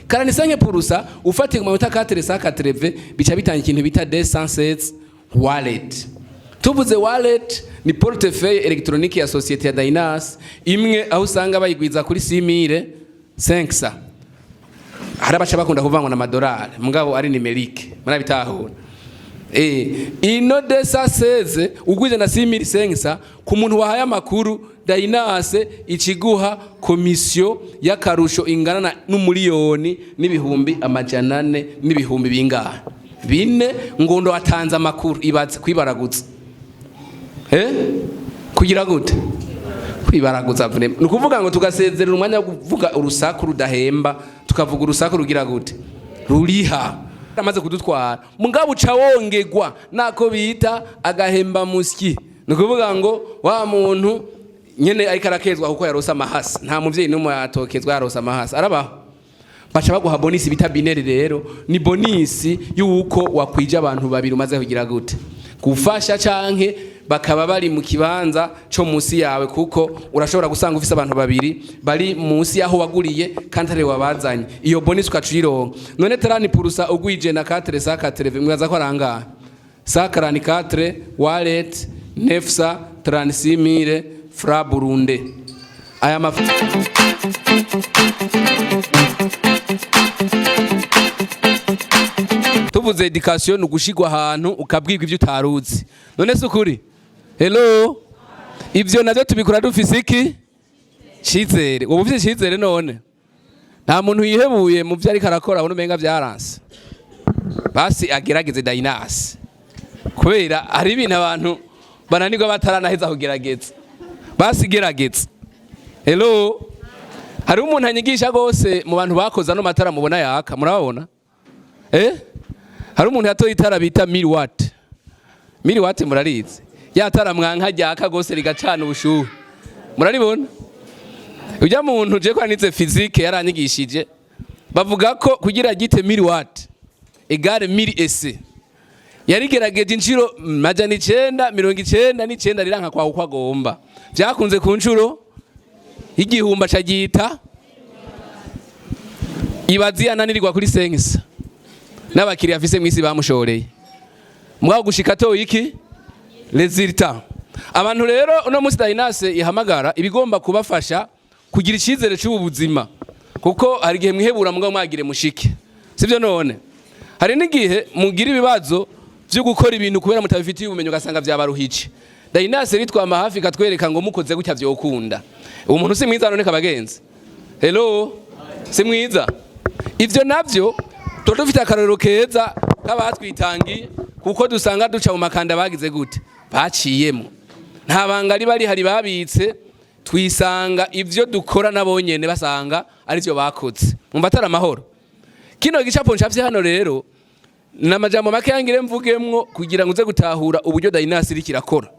45% ufatiye ku manota 480 bica bitanga ikintu bita 207 wallet. Tuvuze wallet, ni portefeuille électronique ya société ya Dynas imwe, aho usanga bayigwiza kuri 6500. Hari abaca bakunda kuvuga ngo n'amadolari, mugabo ari numérique, murabitahura. Ino 216 ugwize na 6500, ku muntu wahaye amakuru, Dynas ikiguha commission y'akarusho ingana na n'umuliyoni n'ibihumbi 400 n'ibihumbi bingahe? Bine. Ngondo atanze amakuru. Ibaze kwibaraguza, kugira gute? Kwibaraguza vraiment. Ni ukuvuga ngo tugasezerera umwanya wo kuvuga urusaku rudahemba, tukavuga urusaku rugira gute? Ruriha. Amaze kudutwara, mugabo uca wongerwa nako bita agahemba musyi. Ni ukuvuga ngo wa muntu nyene ariko arakezwa kuko yarose amahasa. Nta muvyeyi n'umwe yatokezwa yarose amahasa, arabaho. Baca baguha bonus bita binaire. Rero ni bonus y'uko wakwije abantu babiri umaze kugira gute? Gufasha, canke bakaba bari mu kibanza co musi yawe, kuko urashobora gusanga ufise abantu babiri bari musi yaho waguriye kandi ari wabazanye. Iyo bonus ukaca uyironka. None 30% ugwije na 480, mwibaza ko arangahe? 144 wallet, 936 000 francs burundais. Aya mafaranga, tuvuze education, ni ugushigwa ahantu ukabwirwa ibyo utaruzi. None si ukuri? Hello, ivyo navyo tubikora dufise iki? Cizere. Ubu ufise icizere. None nta muntu yihebuye mu vyo ariko arakora, abona umenga vyaranse, basi agerageze Dynas, kubera hari ibintu abantu bananirwa bataranaheza kugerageza. Basi gerageza. Hello, hari umuntu anyigisha gose mu bantu bakoze ano matara mubona yaka, murababona. Hari umuntu yatoye itara bita 1000 watt. 1000 watt murarizi? Ya tara mwanka ryaka gose rigacana ubushuhe, muraribona? Ujya muntu je ko nize physique yaranyigishije, bavuga ko kugira gite 1000 watt égale 1000 essais, yarigerageje inshuro 999, riranka kwa uko agomba. Byakunze ku nshuro igihumbi, acagita ibazi ananirirwa kuri 500 n'abakiriya afise mwisi bamushoreye, mugabo gushika atoye iki? Résultat. Abantu rero uno munsi Dynas ihamagara ibigomba kubafasha kugira icyizere cy'ubu buzima, kuko hari igihe mwihebura, mugabo mwagire mushike, sibyo? None hari n'igihe mugira ibibazo byo gukora ibintu kubera mutabifitiye ubumenyi, ugasanga byabaruhije. Dynas ritwama hafi, ikatwereka ngo mukoze gutya vyokunda. Uwo muntu si mwiza? None kabagenzi, hello, si mwiza? Ivyo navyo tuba dufite akarorero keza k'abatwitangiye, kuko dusanga duca mu makanda bagize gute? Baciyemo. Nta banga riba rihari babitse, twisanga ivyo dukora nabo nyene basanga arivyo bakoze. Mumva atari amahoro? Kino gicapo ncafye hano rero ni amajambo make yangire mvugemwo kugira ngo uze gutahura uburyo Dynas iriko irakora,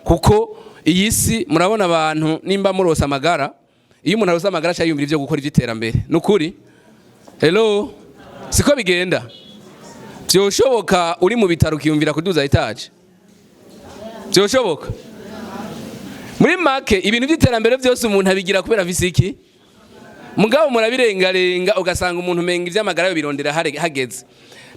kuko iyi si murabona abantu nimba murose amagara. Iyo umuntu arose amagara aca yiyumvira ivyo gukora ivy'iterambere. Nukuri? Hello, siko bigenda? Vyoshoboka uri mu bitaro ukiyumvira kuduza étage? Vyoshoboka? Muri make, ibintu by'iterambere byose umuntu abigira kubera afise iki? Mugabo murabirengarenga, ugasanga umuntu umenga ivy'amagara yo birondera hageze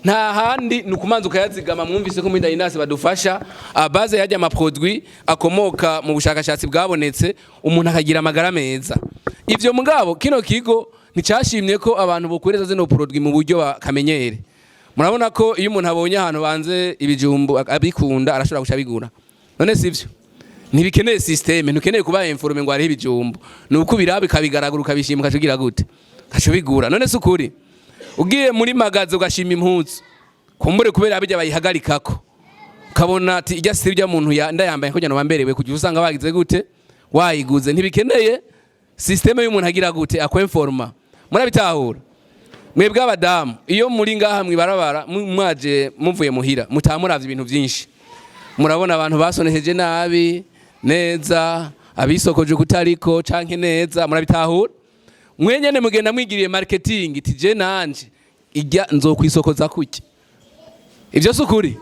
nta handi, ni ukumanza ukayazigama. Mwumvise ko muri Dynas badufasha à base yajya ama produits akomoka mu bushakashatsi bwabonetse, umuntu akagira amagara meza. Ivyo mugabo kino kigo nticashimye ko abantu bokoreza zino produits mu buryo bakamenyere. Murabona ko iyo umuntu abonye ahantu banze ibijumbu abikunda, arashobora guca abigura. None sivyo? Ntibikeneye système, ntukeneye kuba informé ngo hariho ibijumbu. Ni uko ubiraba ikabigaragura, ukabishima, ukaca gute? Ukaca ubigura. None si ukuri? Ugiye muri magasin ugashima impuzu, kumbure kubera bijya bayihagarikako, ukabona ati ijya si ijya muntu ndayambaye kugira ngo bamberewe kugira, usanga bagize gute? Wayiguze. Ntibikeneye système y'umuntu agira gute? Akwenforma. Murabitahura? Mwebwe abadamu, iyo muri ngaha mwibarabara, mwaje muvuye muhira, mutamuravye ibintu byinshi, murabona abantu basonesheje nabi, neza, abisokoje kutariko canke neza. Murabitahura? Mwenyene mugenda mwigiriye marketing, iti je nanje ijya nzokwisokoza kuki. Ivyo si ukuri?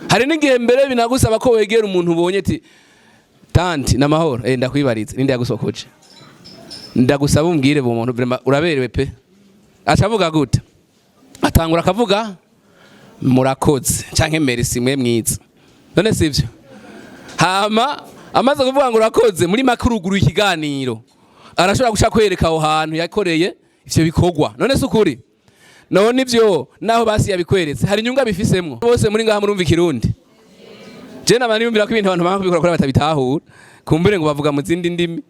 Hari n'igihe mbere binagusaba ko wegera umuntu ubonye, ati tanti, namahoro, ndakwibariza, ninde yagusokoje? Ndagusaba umbwire bumuntu, vraiment uraberewe pe. Acavuga gute? Atangura akavuga "murakoze" canke "merci", mwe mwiza. None sivyo? Hama amaze kuvuga ngo "urakoze", muri make uruguruye ikiganiro, arashobora guca kwereka aho hantu yakoreye ivyo bikorwa. None si ukuri? None ivyo naho basi yabikweretse, hari inyungu abifisemwo? Bose muri ngaha murumva Ikirundi? Je naba niyumvira ko ibintu abantu banga kubikora kuri batabitahura, kumbure ngo bavuga mu zindi ndimi.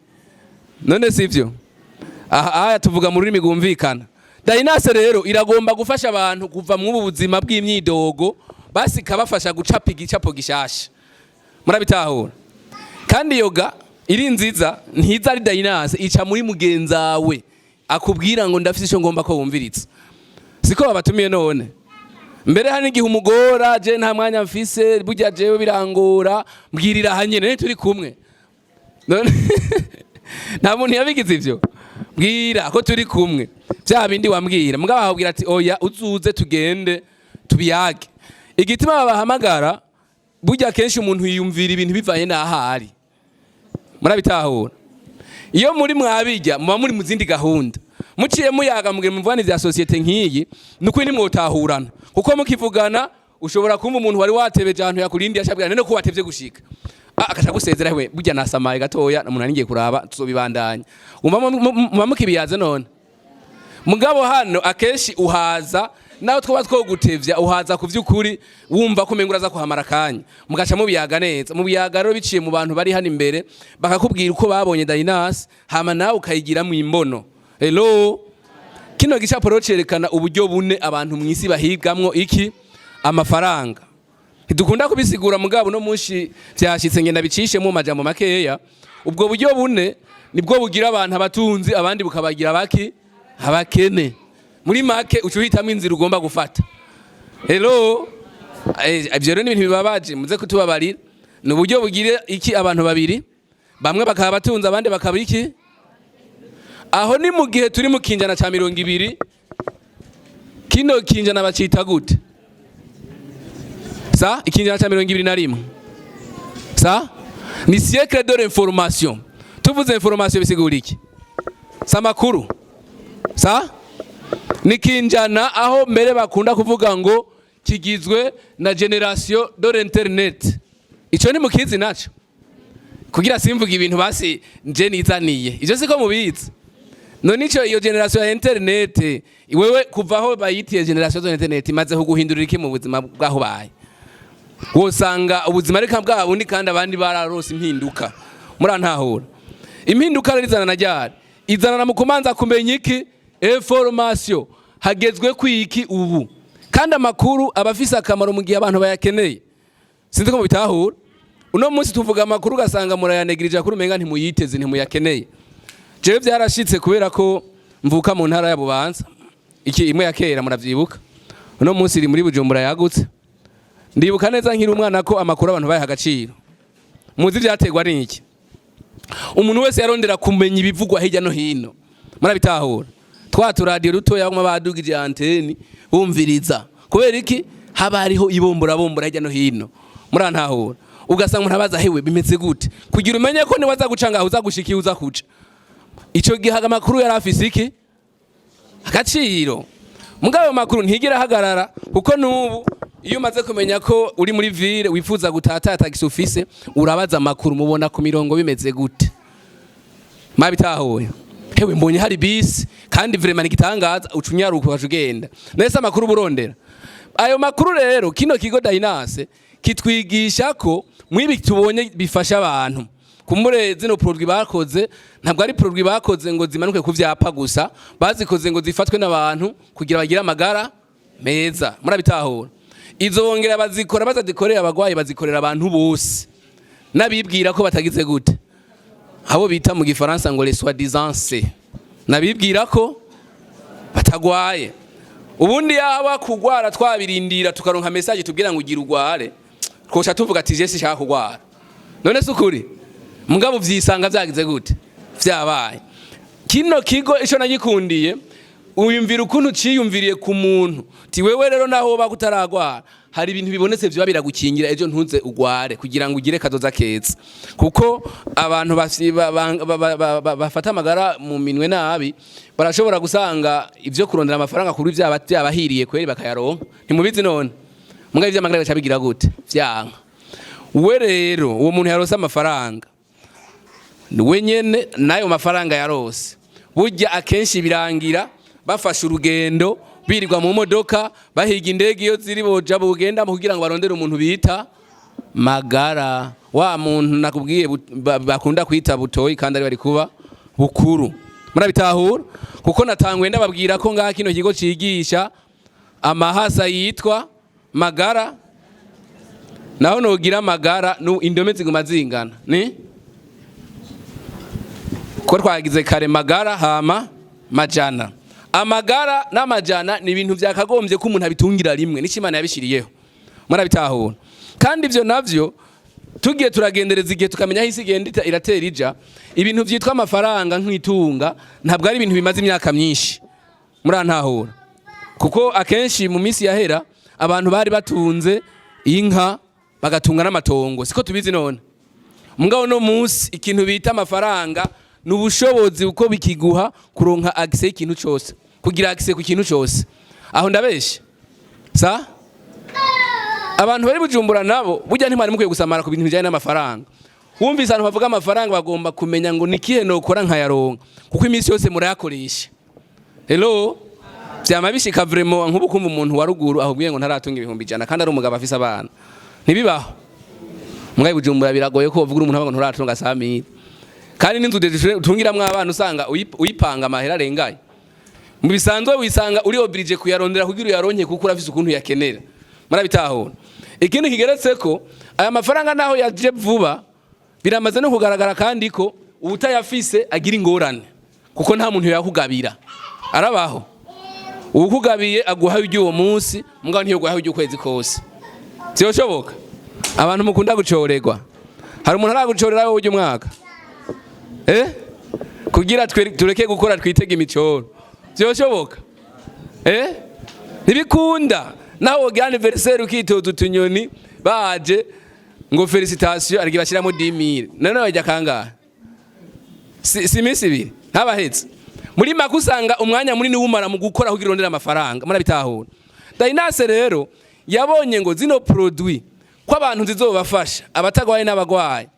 None sivyo? Aha aya tuvuga mu rurimi rwumvikana. Dynace rero iragomba gufasha abantu kuva mu ubu buzima bw'imyidogo, basi ikabafasha gucapa igicapo gishasha. Murabitahura? Kandi yoga iri nziza, ntiza ari Dynace, ica muri mugenzawe akubwira ngo "ndafise ico ngomba ko wumviritsa". Siko babatumiye? None mbere hari n'igihe umugora: "Je nta mwanya mfise, burya jewe birangora, mbwirira aha nyene turi kumwe." None nta muntu yabigize ivyo? "Mbwira ko turi kumwe bya bindi wambwira." Mugabo akabwira ati "Oya, uzuze tugende tubiyage." Igituma babahamagara, burya kenshi umuntu yiyumvira ibintu bivanye n'aho ari. Murabitahura? Iyo muri mwabijya muba muri mu zindi gahunda, muciye muyaga, mugira muvugane vya société nk'iyi, nukuri ntimwotahurana, kuko mukivugana ushobora kumva umuntu wari watebeje ahantu yakurindiye ashabwira none ko watevye gushika. Ah, akaca gusezera: "We burya nasamaye gatoya, umuntu ari ngiye kuraba, tuzobibandanya." Umva, muba mukibiyaze. None mugabo hano akenshi uhaza nawe twaba twogutevya, uhaza ku vy'ukuri wumva ko umenga uraza kuhamara akanya, mugaca mubiyaga neza. Mubiyaga rero biciye mu bantu bari hano imbere, bakakubwira uko babonye Dynace, hama nawe ukayigira mu imbono. Hello, kino gicapo rero cerekana uburyo bune abantu mw'isi bahigamwo iki? Amafaranga. Ntidukunda kubisigura, mugabo no munsi vyashitse, ngenda bicishemo mu majambo makeya. Ubwo buryo bune nibwo bugira abantu abatunzi, abandi bukabagira baki? Abakene. Muri make uca uhitamo inzira ugomba gufata. Hello, ivyo rero ni ibintu bibabaje, muze kutubabarira. Ni uburyo bugira iki? Abantu babiri, bamwe bakaba batunze, abandi bakaba iki? Aho ni mu gihe turi mu kinjana ca 20. Kino kinjana bacita gute? Sa ikinjana ca 21, sa ni siècle de l'information. Tuvuze information bisigura iki? Sa makuru. Sa ni kinjana aho mbere bakunda kuvuga ngo kigizwe na génération de l'internet. Ico ni mukizi naco, kugira simvuga ibintu basi nje nizaniye. Ivyo siko mubizi? None ico iyo génération ya internet, wewe kuva aho bayitiye génération de l'internet, imaze kuguhindurira iki mu buzima bwaho baye? Wosanga ubuzima ariko bwa bundi, kandi abandi bararose impinduka. Murantahura? Impinduka rero izana na ryari? Izana na mu kumanza kumenya iki? Information. Hagezwe kwiki ubu? Kandi amakuru aba afise akamaro mu gihe abantu bayakeneye. Sinzi ko mubitahura. Uno munsi tuvuga amakuru, ugasanga murayanegirije kuri umenga ntimuyiteze, ntimuyakeneye. Jewe byarashitse, kubera ko mvuka mu ntara ya Bubanza, iki imwe ya kera muravyibuka, uno munsi iri muri Bujumbura yagutse. Ndibuka neza nkiri umwana ko amakuru abantu bayaha agaciro. Muzi vyaterwa n'iki? Umuntu wese yarondera kumenya ibivugwa hirya no hino. Murabitahura? Twa turadiyo dutoya baguma badugije antenne bumviriza. Kubera iki? Haba hariho ibombora bombora hirya no hino. Murantahura? Ugasanga umuntu abaza: "Hewe, bimeze gute?" Kugira umenye ko niwaza guca ngaho uza gushika iyo uza kuca. Ico gihe amakuru yari afise iki? Agaciro. Mugabo ayo makuru ntigera ahagarara, kuko n'ubu iyo umaze kumenya ko uri muri ville, wifuza gutata taxi ufise, urabaza amakuru: "Mubona ku mirongo bimeze gute?" Mabitahuye? "Hewe, mbonye hari bisi kandi vraiment ni igitangaza." Uca unyaruka ukaca ugenda. Nese amakuru burondera ayo makuru. Rero kino kigo Dynace kitwigisha ko mwibi tubonye bifasha abantu. Kumbure zino produit bakoze, ntabwo ari produit bakoze ngo zimanuke ku vyapa gusa, bazikoze ngo zifatwe n'abantu kugira bagire amagara meza. Murabitahura? Izo bongera bazikora, bazazikorera abagwayi, bazikorera abantu bose n'abibwira ko batagize gute, abo bita mu Gifaransa ngo les soi-disant, nabibwira ko batagwaye. Ubundi yaba kugwara twabirindira tukaronka message tubwira ngo ugira ugware, twosha tuvuga ati "Je sinshaka kugwara." None se ukuri? Mugabo vyisanga vyagize gute? Vyabaye. Kino kigo ico nagikundiye, Uyumvira ukuntu ciyumviriye ku muntu ti wewe rero, naho woba kutaragwara, hari ibintu bibonetse vyoba biragukingira ejo ntuze ugware, kugira ngo ugire kazoza keza. Kuko abantu bafata amagara mu minwe nabi barashobora gusanga ivyo kurondera amafaranga kuri vyaba byabahiriye kweri, bakayaronka. Ntimubizi none? Mugabe ivy'amagara bica bigira gute? Vyanka. We rero, uwo muntu yarose amafaranga, we nyene n'ayo mafaranga yarose, burya akenshi birangira bafashe urugendo, birirwa mu modoka bahiga indege iyo ziri boja bugendamo, kugira ngo barondere umuntu bita magara, wa muntu nakubwiye bakunda kwita butoyi kandi ari bari kuba bukuru. Murabitahura? Kuko natanguye ndababwira ko ngaha kino kigo cigisha amahasa yitwa magara, naho nogira magara indome ziguma zingana. Ni ko twagize kare magara hama majana. Amagara n'amajana ni ibintu byakagombye ko umuntu abitungira rimwe, nico Imana yabishiriyeho. Murabitahura? Kandi ivyo navyo tugiye turagendereza igihe, tukamenya aho isi igenda iratera ija. Ibintu vyitwa amafaranga nk'itunga ntabwo ari ibintu bimaze imyaka myinshi. Murantahura? Kuko akenshi mu minsi yahera abantu bari batunze inka, bagatunga n'amatongo, siko tubizi none? Mugabo no munsi ikintu bita amafaranga ni ubushobozi, uko bikiguha kuronka accès y'ikintu cose, kugira accès ku kintu cose. Aho ndabeshe sa? Abantu bari Bujumbura nabo burya ntimwari mukwiye gusamara ku bintu bijanye n'amafaranga. Wumvise abantu bavuga amafaranga, bagomba kumenya ngo ni kihe nokora nkayaronka, kuko iminsi yose murayakoresha. Hello, vyama bishika vraiment nk'ubu kumva umuntu wa ruguru ahubwiye ngo ntaratunga 100,000 kandi ari umugabo afise abana, ntibibaho. Mugabo Bujumbura biragoye ko uvuga umuntu ngo nturatunga 100,000, kandi n'inzu utungiramwo abana usanga uyipanga amahera arengaye. Mu bisanzwe wisanga uri obligé kuyarondera kugira uyaronke, kuko urafise ukuntu yakenera. Murabitahura? Ikindi kigeretse ko aya mafaranga naho yaje vuba, biramaze no kugaragara kandi ko uwutayafise agira ingorane, kuko nta muntu yakugabira arabaho. Uwukugabiye aguha iry'uwo munsi, mugabo ntiyoguha iry'ukwezi kose. Vyoshoboka? Abantu mukunda gucorerwa, hari umuntu aragucorera wowe umwaka kugira tureke gukora twitege imicoro? Vyoshoboka? Ntibikunda. Naho wogira anniversaire ukitoza utunyoni, baje ngo félicitations, ariko bashyiramo 10,000, none bajya kangahe? Si iminsi ibiri ntabahetse. Muri make usanga umwanya munini wumara mu gukora kugira urondere amafaranga. Murabitahura? Dynace rero yabonye ngo zino produit ko abantu zizobafasha, abatagwaye n'abagwaye,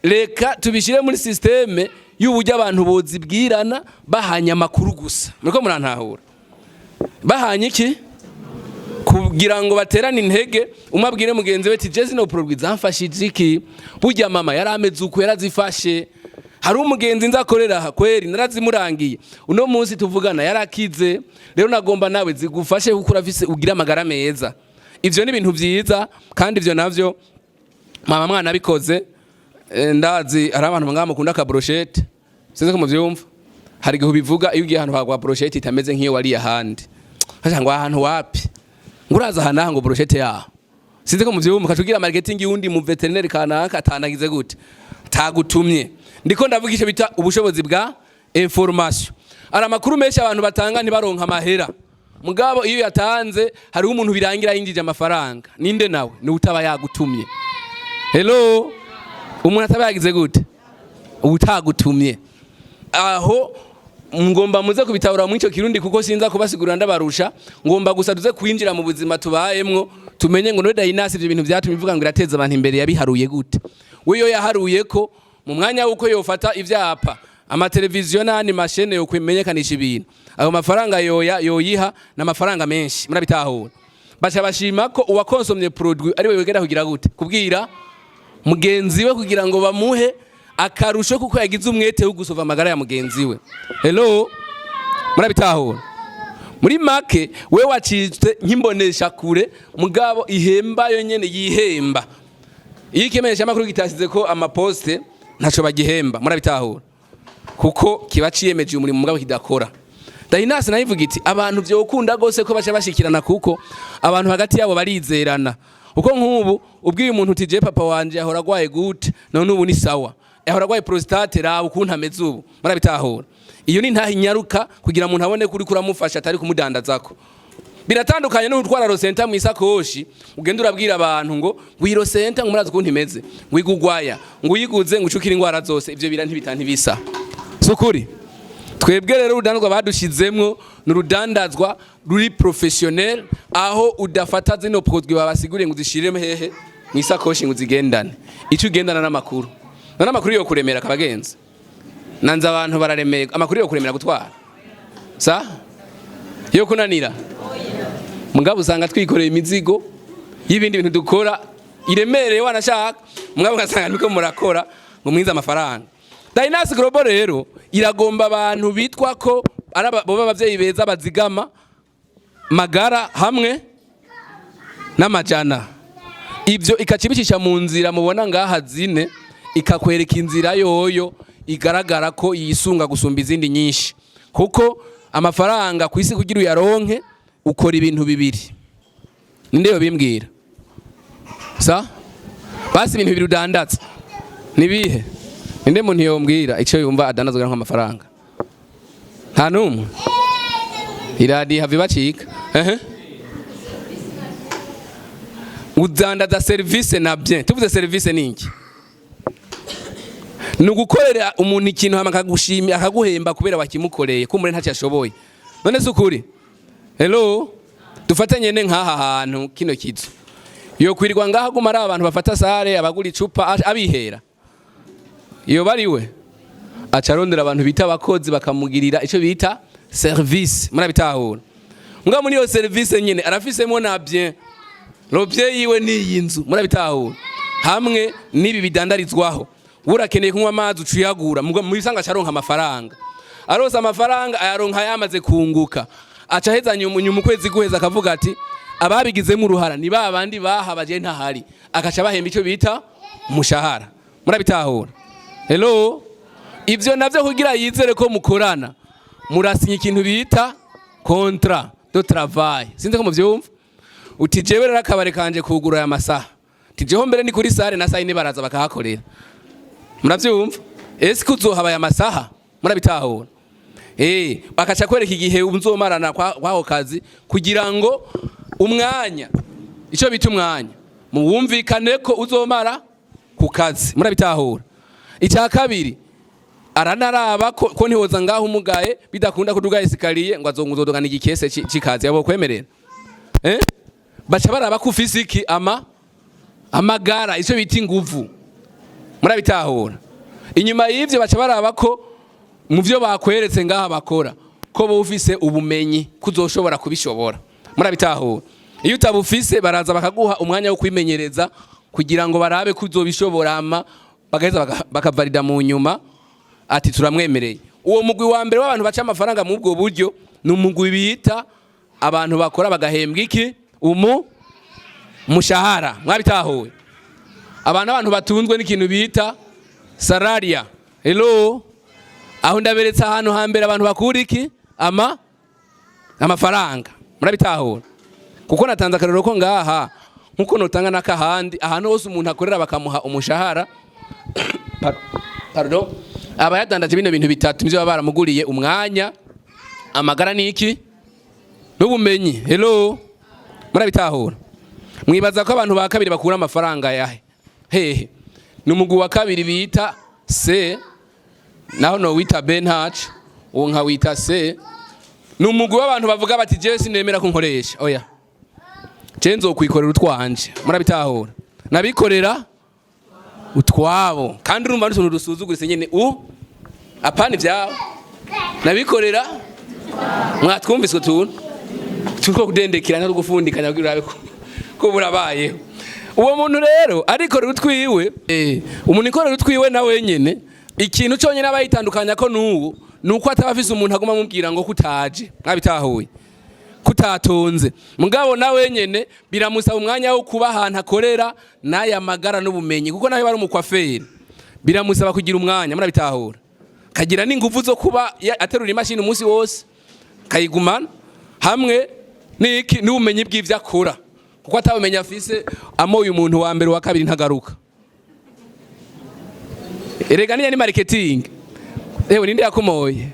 reka tubishyire muri système y'uburyo abantu bozibwirana bahanye amakuru gusa. Muriko murantahura? Bahanye iki? Kugira ngo baterane intege, umwe abwire mugenzi we ati: "Je zino produit zamfashije iki? Burya mama yari ameze uko yarazifashe. Hari umugenzi nzakorera aha kweri narazimurangiye, uno munsi tuvugana yarakize. Rero nagomba nawe zigufashe kuko urafise ugira amagara meza." Ivyo ni ibintu vyiza, kandi ivyo navyo mama mwana abikoze. Ndazi hari abantu ngaha mukunda ka brochette, sinzi ko muvyumva. Hari igihe ubivuga iyo ugiye ahantu hagwa brochette itameze nk'iyo wariye ahandi, haca ngo ahantu wapi, ngo uraza aha naha ngo brochette yaho. Sinzi ko muvyumva. Kacugira marketing y'undi mu vétérinaire kanaka atanagize gute, tagutumye. Ndiko ndavuga icyo bita ubushobozi bwa information. Ari amakuru menshi abantu batanga ntibaronka amahera, mugabo iyo yatanze hariho umuntu birangira yinjije amafaranga. Ninde nawe? Ni utaba yagutumye. Hello, umuntu ataba yagize gute? Utagutumye. Aho ngomba muze kubitahura muri icyo Kirundi, kuko sinza kubasigurira ndabarusha. Ngomba gusa tuze kwinjira mu buzima tubayemwo, tumenye ngo none Dynace ivyo bintu vyatumye ivuga ngo irateza abantu imbere yabiharuye gute? We yo yaharuye ko mu mwanya w'uko yofata ivyapa, amateleviziyo n'andi mashene yo kumenyekanisha ibintu, ayo mafaranga yoya yoyiha n'amafaranga menshi. Murabitahura? Baca bashima ko uwakonsomye produit ari we wegera kugira gute? Kubwira mugenzi we, kugira ngo bamuhe akarusho, kuko yagize umwete wo gusova amagara ya mugenzi we. Hello, murabitahura? Muri make we wacitse nk'imbonesha kure, mugabo ihemba yo nyene yihemba. Iyo ikimenyesha makuru kitasize ko amaposte, ntaco bagihemba. Murabitahura? Kuko kiba ciyemeje umurimo mugabo kidakora. Dynace nayo ivuga iti abantu vyokunda gose ko baca bashikirana, kuko abantu hagati yabo barizerana. Uko nk'ubu ubwiye umuntu uti: "Je papa wanje ahora agwaye gute, none ubu ni sawa." Ahora agwaye prostate, raba ukuntu ameze ubu. Murabitahura? Iyo ni ntaho inyaruka kugira umuntu abone ko uriko uramufasha, atari kumudandazako. Biratandukanye no gutwara Rocenta mu isakoshi, ugenda urabwira abantu ngo iyi Rocenta, ngo murazi ukuntu imeze, ngo igugwaya, ngo uyiguze ngo ucukire ingwara zose. Ivyo bira ntibisa, sukuri. Twebwe rero urudandazwa badushizemwo ni urudandazwa ruri professionnel, aho udafata zino produit babasiguriye ngo uzishiremo hehe mu isakoshi ngo uzigendane. Icyo ugendana n'amakuru. None amakuru yo kuremera kabagenzi, nanze abantu bararemeye. Amakuru yo kuremera gutwara sa yo kunanira, mugabo usanga twikoreye imizigo y'ibindi bintu dukora iremereye wanashaka, mugabo ugasanga niko murakora ngo mwize amafaranga. Dynas Global rero iragomba abantu bitwa ko ari boba abavyeyi beza bazigama magara hamwe n'amajana. Ibyo ikacibicisha mu nzira mubona ngaha zine, ikakwereka inzira yoyo igaragara ko yisunga gusumba izindi nyinshi, kuko amafaranga ku isi kugira uyaronke ukora ibintu bibiri. Ninde yobimbwira sa? Basi ibintu bibiri udandaza nibihe? Ninde muntu yombwira icyo yumva adandazwa nk'amafaranga? Nta numwe. Iradi have bacika. Ehe, udandaza service na bien. Tuvuze service ni iki? Ni ugukorera umuntu ikintu hama akagushimira, akaguhemba kubera wakimukoreye, kumbure ntacyo ashoboye. None se ukuri? Hello, dufatanye ne nk'aha hantu kino kizu yo kwirirwa ngaha guma ari abantu bafata sare, abagura icupa, abihera iyo bariwe, aca arondera abantu bita abakozi bakamugirira icyo bita service. Murabitahura? Mbwa muri iyo service nyine arafisemo na bien. Le bien yiwe ni iyi nzu, murabitahura, hamwe n'ibi bidandarizwaho. Urakeneye kunywa amazi, uca uyagura. Mu bisanga acaronka amafaranga. Aronse amafaranga, ayaronka yamaze kunguka. Aca aheza nyuma ukwezi guheza akavuga ati: "Ababigizemo uruhara ni ba bandi bahabaje ntahari." Akaca bahemba icyo bita umushahara. Murabitahura? Hello, ivyo navyo kugira yizere ko mukorana, murasinya ikintu bita contrat de travail. Sinzi ko muvyumva. Uti: "Jewe rero akabare kanje kugura aya masaha." Tijeho mbere ni kuri sare na saa 4 baraza bakahakorera. Muravyumva? Ese kuzohaba aya masaha? Murabitahura? Bakaca kwereka igihe uzomarana kwako kazi, kugira ngo umwanya, ico bita umwanya, muwumvikane ko uzomara ku kazi. Murabitahura? Icya kabiri, aranaraba ko ntiwoza ngaho umugaye, bidakunda kuduga escalier, ngo azonguzodogana igikese c'ikazi yabo kwemerera. Baca baraba ko ufise iki? Amagara, ico bita inguvu. Murabitahura? Inyuma y'ivyo baca baraba ko mu vyo bakweretse ngaha bakora, ko bo ufise ubumenyi kuzoshobora kubishobora. Murabitahura? Iyo utabufise, baraza bakaguha umwanya wo kwimenyereza kugira ngo barabe ko uzobishobora, ama bagaheza bakavalida mu nyuma ati: "Turamwemereye." Uwo mugwi wa mbere w'abantu baca amafaranga mu ubwo buryo ni umugwi bita abantu bakora bagahembwa iki? Umu mushahara. Mwabitahuye? Abantu batunzwe n'ikintu bita salariat. Hello, aho ndaberetse ahantu hambere abantu bakura iki? Amafaranga. Murabitahura? Kuko natanze akarero ko ngaha, nkuko notanga n'akahandi ahantu hose umuntu akorera bakamuha umushahara, pardon, aba yadandaje bino bintu bitatu nivyo baba baramuguriye: umwanya, amagara niki? N'ubumenyi. Hello, murabitahura? Mwibaza ko abantu ba kabiri bakura amafaranga yahe hehe? Ni umugwi wa kabiri bita C, naho no wita B ntaco, uwo nkawita C. Ni umugwi w'abantu bavuga bati: "Jewe sinemera ko nkoresha, oya, je nzokwikorera utwanje." Murabitahura? Nabikorera utwabo, kandi urumva n'utuntu dusuzuguritse nyene, u apana ivyabo, nabikorera. Mwatwumvise utuntu turiko kudendekeranya no gufundikanya kugira urabe ko burabayeho. Uwo muntu rero arikorera utwiwe. Umuntu ikorera utwiwe na wenyene, ikintu cyonyine aba yitandukanya ko n'ubu ni uko ataba afise umuntu aguma amubwira ngo kutaje. Mwabitahuye? Kutatonze. Mugabo na wenyene biramusaba umwanya wo kuba ahantu akorera n'aya magara n'ubumenyi, kuko nawe bari umukwaferi biramusaba kugira umwanya. Murabitahura? Kagira n'ingufu zo kuba aterura imashini umunsi wose kayigumana, hamwe n'iki? N'ubumenyi bw'ivyo akora, kuko atabumenyi afise, amoye umuntu wa mbere, wa kabiri ntagaruka. Erega niya ni marketing. Ewe, ninde yakumoye?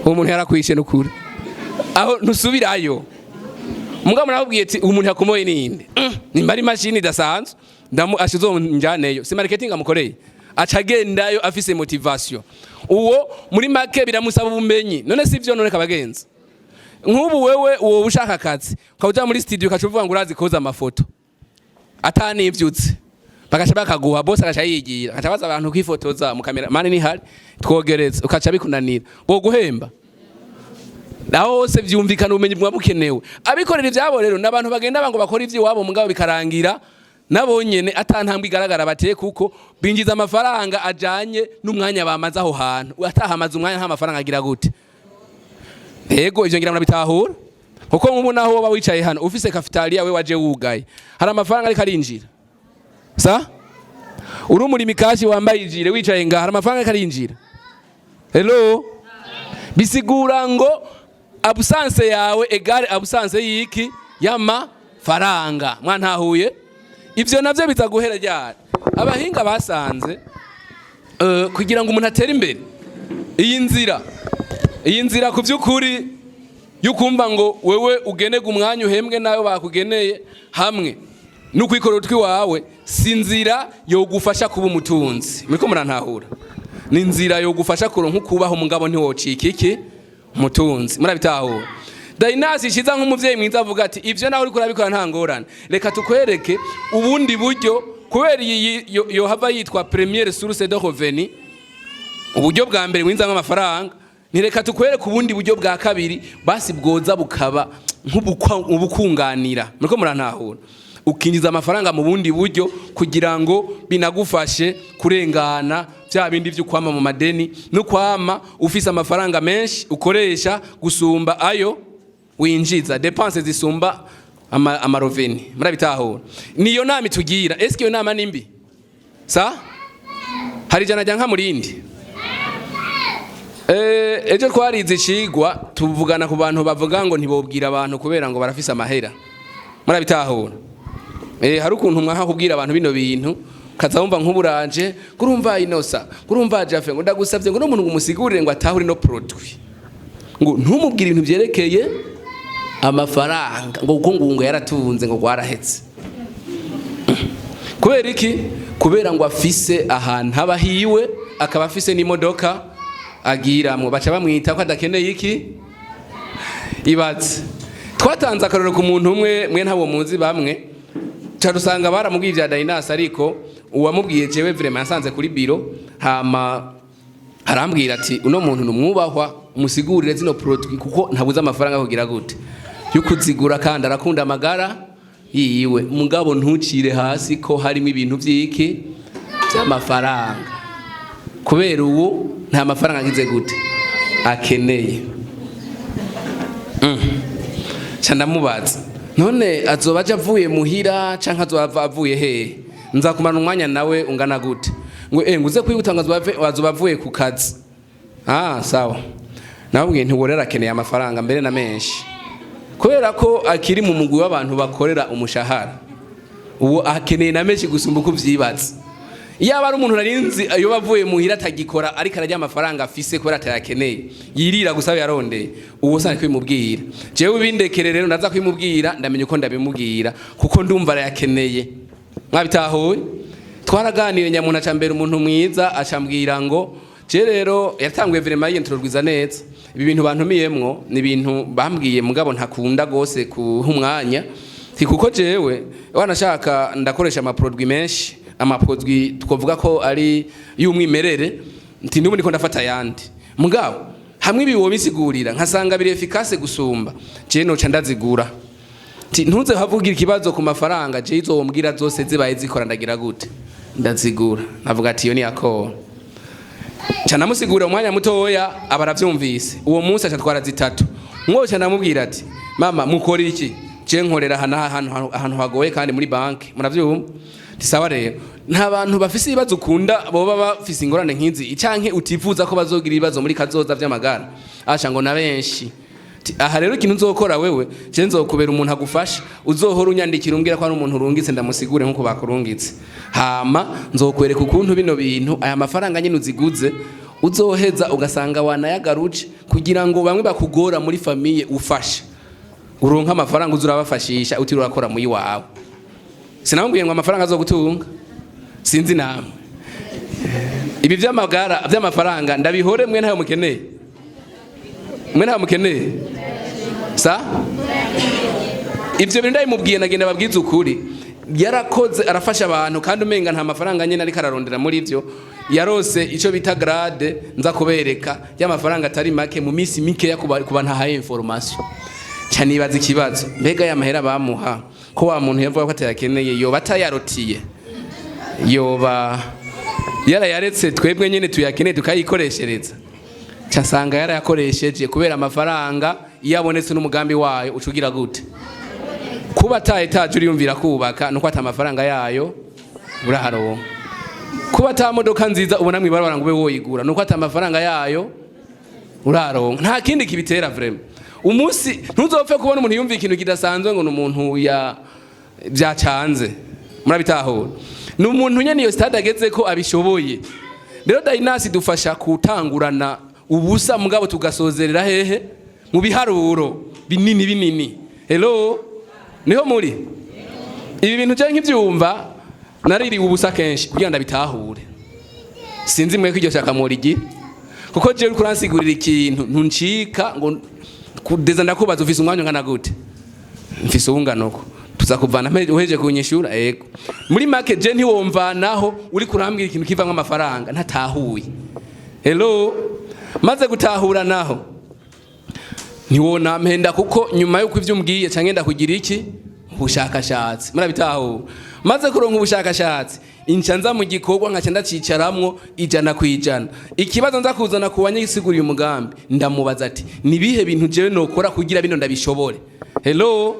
Uwo muntu yarakwishe n'ukuri, aho ntusubirayo. Mugabo narababwiye ati umuntu yakumoye ninde? Nimba ari imashini idasanzwe ndamu ashizo njyaneyo, si marketing amukoreye? Aca agendayo afise motivation. Uwo muri make biramusaba ubumenyi. None si byo? None kabagenzi, nk'ubu wewe uwo ushaka akazi, ukaba uja muri studio, ukaca uvuga ngo urazi koza amafoto atanivyutse, bagaca bakaguha. Bose agaca yigira, agaca baza abantu kwifotoza mu kamera mani nihari twogeretse, ukaca bikunanira, bo guhemba naho hose. Vyumvikana, ubumenyi bwa bukenewe. Abikorera ivyabo rero n'abantu bagenda bango bakora ivy'iwabo, mugabo bikarangira nabo nyene ata ntambwe igaragara bateye, kuko binjiza amafaranga ajanye n'umwanya bamaze aho hantu. Atahamaze umwanya, nta mafaranga agira gute? Yego, ivyo ngira murabitahura, kuko nk'ubu naho woba wicaye hano ufise cafétéria, we waje wugaye, hari amafaranga ariko arinjira. Sa uri umurimi kashi wambaye ijire, wicaye ngaha, hari amafaranga ariko arinjira. Hello, bisigura ngo absence yawe égale absence y'iki? Y'amafaranga. Mwantahuye? Ivyo navyo biza guhera ryari? Abahinga basanze kugira ngo umuntu atere imbere, iyi nzira ku by'ukuri y'ukumva ngo wewe ugenerwa umwanya uhembwe nawe bakugeneye hamwe n'ukwikorera utwi wawe, si inzira yogufasha kuba umutunzi. Muriko murantahura? Ni inzira yogufasha kuronka ukubaho, umugabo ntiwocika iki? Umutunzi. Murabitahura? Dayinasi ishiza nk'umuvyeyi mwiza avuga ati ivyo nawe uriko urabikora nta ngorane, reka tukwereke ubundi buryo, kubera iyi yohava yitwa première source de revenu, uburyo bwa mbere winzamwo amafaranga. Ntireka tukwereke ubundi buryo bwa kabiri, basi bwoza bukaba nk'ubukunganira. Muriko murantahura? Ukinjiza amafaranga mu bundi buryo kugira ngo binagufashe kurengana bya bindi byo kwama mu madeni no kwama ufise amafaranga menshi ukoresha gusumba ayo winjiza, dépenses zisumba ama revenus. Murabitahura? Niyo nama itugira. Eske iyo nama ni mbi? Sa hari ijana rya nka murindi. Ejo twarize icigwa, tuvugana ku bantu bavuga ngo ntibobwira abantu kubera ngo barafise amahera. Murabitahura? Hari ukuntu mwaha kubwira abantu bino bintu, kaza wumva nk'uburanje kurumva inosa kurumva Jafe ngo ndagusabye ngo n'umuntu ngo umusigurire ngo atahure no produit, ngo ntumubwire ibintu byerekeye amafaranga, ngo kuko ngo yaratunze, ngo rwarahetse. Kubera iki? Kubera ngo afise ahantu haba hiwe, akaba afise n'imodoka agiramwo, baca bamwita ko adakeneye iki? Ibaze, twatanze akarorero ku muntu umwe, mwe ntabo muzi bamwe, ca dusanga baramubwiye ibya Dayinasi, ariko uwamubwiye jewe vraiment yasanze kuri biro, hama arambwira ati uno muntu numwubahwa, umusigurire zino produit, kuko ntabuze amafaranga kugira gute yo kuzigura, kandi arakunda amagara yiwe, mugabo ntucire hasi ko harimo ibintu by'iki? By'amafaranga, kubera ubu nta mafaranga agize gute akeneye. Ca ndamubaza, none azoba aje avuye muhira canke azoba avuye hehe? Nzakumara umwanya nawe ungana gute? Ngo nguze kwihuta, ngo azoba avuye ku kazi. Ah, sawa. Nababwiye nti uwo rero akeneye amafaranga mbere na menshi, kubera ko akiri mu mugwi w'abantu bakorera umushahara, uwo akeneye na menshi gusumba uko uvyibaza. Iyo aba ari umuntu narinzi iyo avuye muhira atagikora, ariko ararya amafaranga afise kubera atayakeneye, yirira gusa ayo yarondeye, uwo sani kwimubwira. Jewe bindekere rero, ndaza kwimubwira, ndamenya uko ndabimubwira, kuko ndumva arayakeneye. Mwabitahuye? Twaraganiriye, nyamuntu aca mbere umuntu mwiza, acambwira ngo je rero yatanguye vraiment yintroduza neza ibi bintu bantumiyemwo, ni ibintu bambwiye, mugabo ntakunda gose kuha umwanya. Ti kuko jewe wanashaka ndakoresha ama produit menshi, ama produit twovuga ko ari y'umwimerere, nti n'ubu ndiko ndafata ayandi, mugabo hamwe ibi wobisigurira nkasanga biri efficace gusumba, je noca ndazigura. Ti ntuze havugira ikibazo ku mafaranga, je izo wombwira zose zibaye zikora ndagira gute? Ndazigura. Navuga ati iyo ni akora. Ca namusigurira umwanya mutoya, aba aravyumvise. Uwo munsi aca twara zitatu. Mwoca ndamubwira ati mama, mukora iki? Je nkorera aha n'aha, ahantu hagoye kandi muri banki. Muravyumva? Nti sawa rero, nta bantu bafise ibibazo ukunda boba bafise ingorane nk'izi, canke utifuza ko bazogira ibibazo muri kazoza vy'amagara? Asha ngo na benshi. Ati, aha rero ikintu nzokora wewe, je nzokubera umuntu agufasha, uzohora unyandikira umbwira ko ari umuntu urungitse, ndamusigure nkuko bakurungitse. Hama nzokwereka ukuntu bino bintu, aya mafaranga nyine uziguze, uzoheza ugasanga wanayagaruje, kugira ngo bamwe bakugora muri famille ufashe uronka amafaranga uza urabafashisha utiriwe urakora muyi wawe. Sinamubwiye ngo amafaranga azogutunga. Sinzi namwe, ibi vy'amagara vy'amafaranga ndabihore, mwe ntayo mukeneye, mwe ntayo mukeneye. Sa ivyo bintu ndabimubwiye, nagenda babwiza ukuri. Yarakoze, arafasha abantu, kandi umenga nta mafaranga nyene ariko ararondera muri ivyo. Yarose ico bita grade, nza kubereka, y'amafaranga atari make mu minsi mikeya kuba ntahaye information. Ca nibaza ikibazo: mbega ya mahera bamuha, ko wa muntu yavuga ko atayakeneye, yoba atayarotiye, yoba yarayaretse twebwe nyene tuyakeneye tukayikoreshereza? Ca nsanga yarayakoresheje, kubera amafaranga iyo abonetse n'umugambi wayo uca ugira gute? Kuba ata étage uriyumvira kubaka nuko ata amafaranga yayo uraharonka. Kuba ata modoka nziza ubona mw'ibarabara ngo ube woyigura nuko ata amafaranga yayo uraronka. Nta kindi kibitera vraiment. Umunsi ntuzopfe kubona umuntu yumva ikintu kidasanzwe ngo ni umuntu ya byacanze. Murabitahura? Ni umuntu nyene iyo stade ageze ko abishoboye. Rero Dynace dufasha kutangurana ubusa, mugabo tugasozerera hehe? Mu biharuro binini binini. Hello, niho muri ibi bintu je nkivyumva naririwe ubusa kenshi kugira ndabitahure. Sinzi mwe ko iryo shaka murigira, kuko jewe uriko uransigurira ikintu ntuncika ngo kudeza ndakubaza: ufise umwanya ungana gute? Mfise uwunganoko tuza kuvana uhejeje kunyishura. Ego, muri make je ntiwomvanaho uri kurambwira ikintu kivamwo amafaranga ntatahuye. Hello, maze gutahura naho ntiwonampenda, kuko nyuma yuko ivyo umbwiye canke ndakugira iki ubushakashatsi. Murabitahura? Maze kuronka ubushakashatsi, inca nza mu gikorwa, nkaca ndacicaramwo 100%. Ikibazo nza kuzana ku banyisiguriye umugambi, ndamubaza ati: nibihe bintu jewe nokora kugira bino ndabishobore? Hello,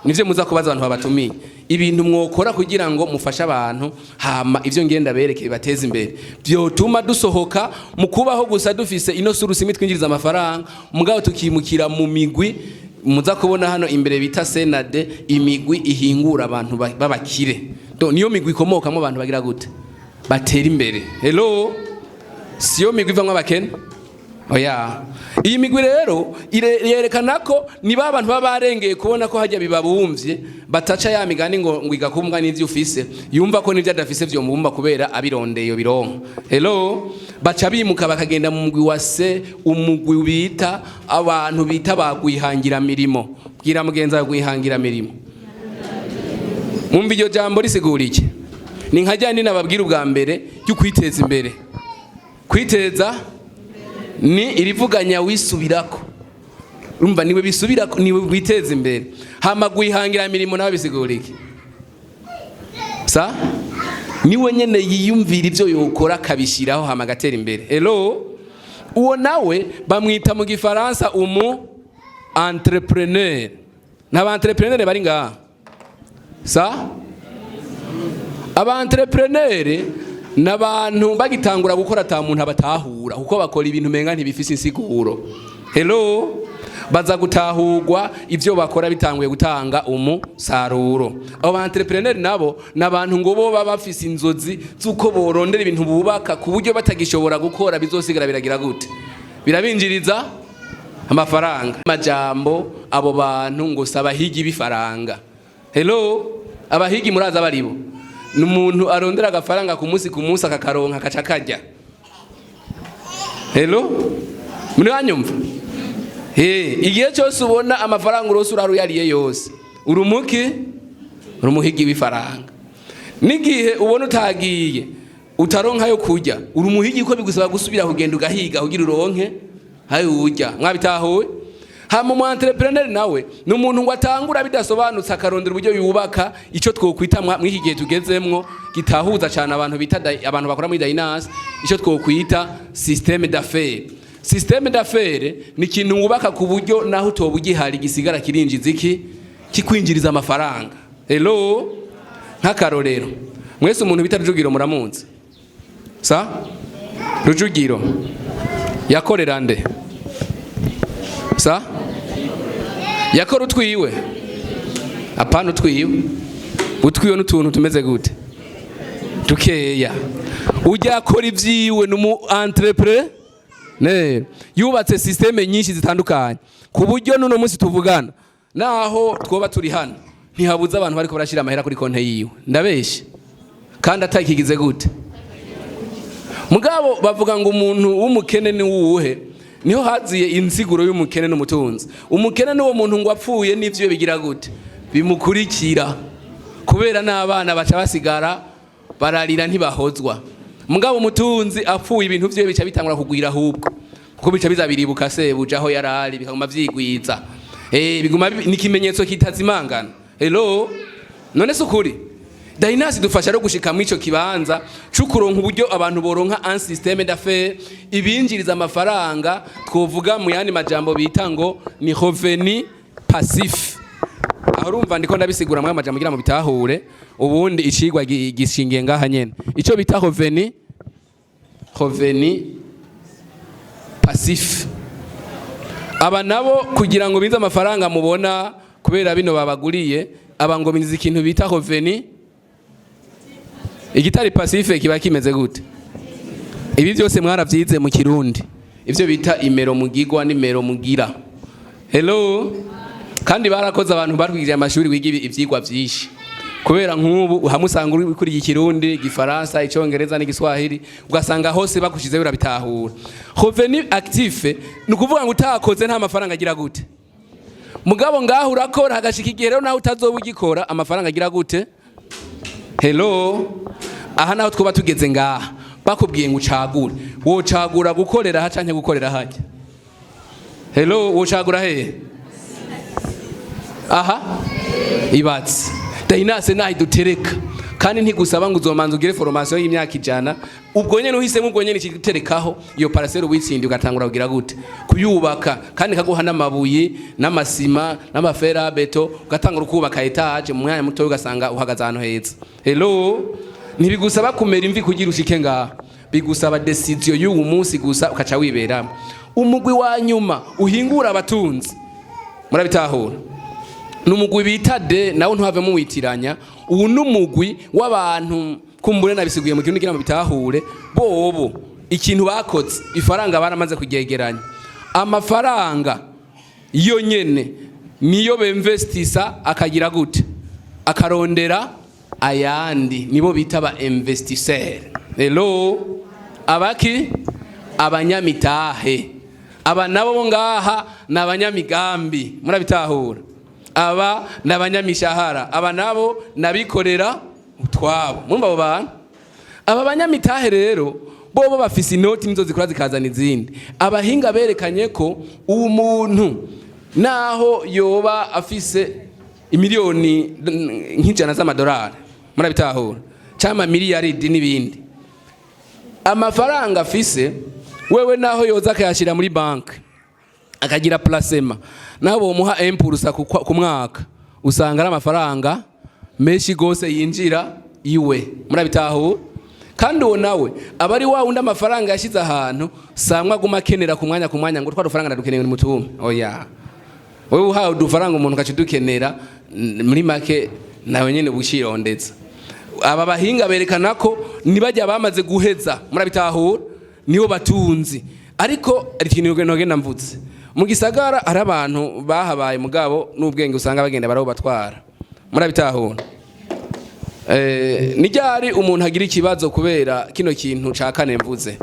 nivyo muza kubaza abantu babatumiye, ibintu mwokora kugira ngo mufashe abantu, hama ivyo ngenda bereke bibateze imbere, vyotuma dusohoka mu kubaho gusa dufise ino source imwe twinjiriza amafaranga, mugabo tukimukira mu migwi muza kubona hano imbere bita senade, imigwi ihingura abantu b'abakire. Donc niyo migwi ikomokamo abantu bagira gute? Batera imbere. Hello, siyo migwi ivamwo abakene, oya. Iyi migwi rero yerekana ko niba abantu baba barengeye kubona ko hajya bibabumvye, bataca ya migani ngo igakumbwa n'ivyo ufise, yumva ko n'ivyo adafise vyomubumba kubera abirondeye bironka. Hello, baca bimuka bakagenda mu mugwi wa se, umugwi bita abantu bita bagwihangira mirimo. Bwira mugenzi wawe: gwihangira mirimo. Mwumva iryo jambo risigura iki? Ni nka rya nababwira ubwa mbere ryo kwiteza imbere. Kwiteza ni irivuganya wisubirako, urumva niwe bisubirako, niwe witeza imbere. Hama gwihangira mirimo nawe bisigura iki? Sa niwe nyene yiyumvira ivyo yokora akabishyiraho, hama agatera imbere. Hello, uwo nawe bamwita mu gifaransa umu entrepreneur. N'aba entrepreneur bari ngaha? Sa aba entrepreneur n'abantu bagitangura gukora ata muntu abatahura, kuko bakora ibintu menga ntibifise insiguro. Hello, baza gutahurwa ivyo bakora bitanguye gutanga umusaruro. Abo ba entrepreneur nabo n'abantu ngo bo baba bafise inzozi z'uko borondera ibintu bubaka ku buryo batagishobora gukora bizosigara biragira gute? Birabinjiriza amafaranga. Amajambo abo bantu ngo si abahigi b'ifaranga. Hello, abahigi muraza baribo ni umuntu arondera agafaranga ku munsi ku munsi, akakaronka akaca karya. Hello, muri wanyumva? Igihe cyose ubona amafaranga urose uraruyariye yose, urumuki urumuhigi w'ifaranga. N'igihe ubona utagiye utaronka yo kurya, uri umuhigi, ko bigusaba gusubira kugenda ugahiga kugira uronke hayo urya. Mwabitahuwe? Hama umu entrepreneur nawe ni umuntu ngo atangura bidasobanutse, akarondera uburyo yubaka icyo twokwita mw'iki gihe tugezemwo gitahuza cyane abantu bita abantu bakora muri Dynace, icyo twokwita système d'affaires. Système d'affaires ni ikintu wubaka ku buryo naho utoba ugihari gisigara kirinjiza iki? Kikwinjiriza amafaranga. Hello, nk'akarorero, mwese umuntu bita Rujugiro muramunzi? Sa Rujugiro yakorera nde? Sa Yakora utwiwe? Apana utwiwe. Utwiwe n'utuntu tumeze gute? Dukeya. Ujya akora ibyiwe, ni umu entrepreneur, yubatse système nyinshi zitandukanye, ku buryo n'uno munsi tuvugana, naho twoba turi hano, ntihabuze abantu bariko barashyira amahera kuri konte yiwe. Ndabeshe? Kandi atakigize gute? Mugabo bavuga ngo umuntu w'umukene ni wuhe? Niho haziye insiguro y'umukene n'umutunzi. Umukene n'uwo muntu ngo apfuye n'ivyo bigira gute? Bimukurikira, kubera n'abana baca basigara bararira, ntibahozwa. Mugabo umutunzi apfuye, ibintu vyiwe bica bitangura kugwira ahubwo, kuko bica biza biribuka sebuja aho yarari, bikaguma vyigwiza. Biguma ni ikimenyetso kitazimangana. Hello, none se ukuri Dynace dufasha rero gushika muri ico kibanza cukuronka uburyo abantu boronka un système d'affaires ibinjiriza amafaranga, twovuga mu yandi majambo bita ngo ni revenu passif. Aho urumva ndiko ndabisigura muri amajambo kugira ngo bitahure. Ubundi icigwa gishingiye ngaha nyene, ico bita revenu passif. Aba nabo kugira ngo binze amafaranga mubona kubera bino babaguriye, aba ngo binze ikintu bita revenu. Igitari passif kiba kimeze gute? Ibi byose mwaravyize mu Kirundi, ivyo bita imero mugigwa n'imero mugira. Hello, kandi barakoze abantu batwigije amashuri wiga ivyigwa vyinshi, kubera nk'ubu hamwe usanga uri kuri Ikirundi, Igifaransa, Icongereza n'Igiswahili, ugasanga hose bakushizeho urabitahura. Revenu actif ni ukuvuga ngo utakoze nta mafaranga agira gute? Mugabo ngaho urakora, hagashika igihe rero nawe utazoba ugikora, amafaranga agira gute? Hello, aha naho twuba tugeze ngaha, bakubwiye ngo ucagure, wocagura gukorera aha canke gukorera hajya? Hello, wocagura hehe? Aha ibatse Dynace naho idutereka, kandi ntigusaba ngo uzomanza ugire formation y'imyaka 100. Ubwo nyene uhisemo, ubwo nyene ikiguterekaho iyo parcelle witsindiye, ugatangura kugira gute? Kuyubaka. Kandi kaguha n'amabuye n'amasima n'ama fer à béton, ugatangura ukubaka étage mu mwanya muto, ugasanga uhagaze ahantu heza. Hello, ntibigusaba kumera imvi kugira ushike ngaha, bigusaba décision y'uwu munsi gusa, ukaca wiberamo. Umugwi wa nyuma uhingura abatunzi, murabitahura, ni umugwi bita D. Nawe ntuhave muwitiranya. Ubu ni umugwi w'abantu, kumbure nabisiguye mu kirundi kugira ngo bitahure. Bobo ikintu bakoze, ifaranga baramaze kuryegeranya. Amafaranga yo nyene niyo bemvestisa, akagira gute? Akarondera ayandi. Nibo bita ba investisseur. Hello, abaki? Abanyamitahe. Aba nabo bo ngaha ni abanyamigambi, murabitahura. Aba ni abanyamishahara, aba nabo nabikorera utwabo. Murumva abo bantu, aba banyamitahe rero, bobo bafise inoti nizo zikora zikazana izindi. Abahinga berekanye ko umuntu naho yoba afise imiliyoni nk'100 z'amadolari, murabitahura, cyangwa miliyaridi n'ibindi, amafaranga afise wewe, naho yoza akayashyira muri banki, akagira placement, naho bomuha 1% ku mwaka, usanga ari amafaranga menshi gose yinjira iwe. Murabitahura? Kandi uwo nawe aba ari wa wundi amafaranga yashyize ahantu samwa aguma akenera ku mwanya ku mwanya, ngo twa dufaranga ndadukeneye mutume. Oya, wewe uhawe udufaranga umuntu ugaca udukenera, muri make nawe nyene ubucirondeza. Aba bahinga berekana ko nibajya bamaze guheza, murabitahura, nibo batunzi. Ariko hari ikintu nogenda mvutse mu gisagara, hari abantu bahabaye mugabo n'ubwenge usanga bagenda barabubatwara. Murabitahura? Ni ryari umuntu agira ikibazo kubera kino kintu ca kane mvuze?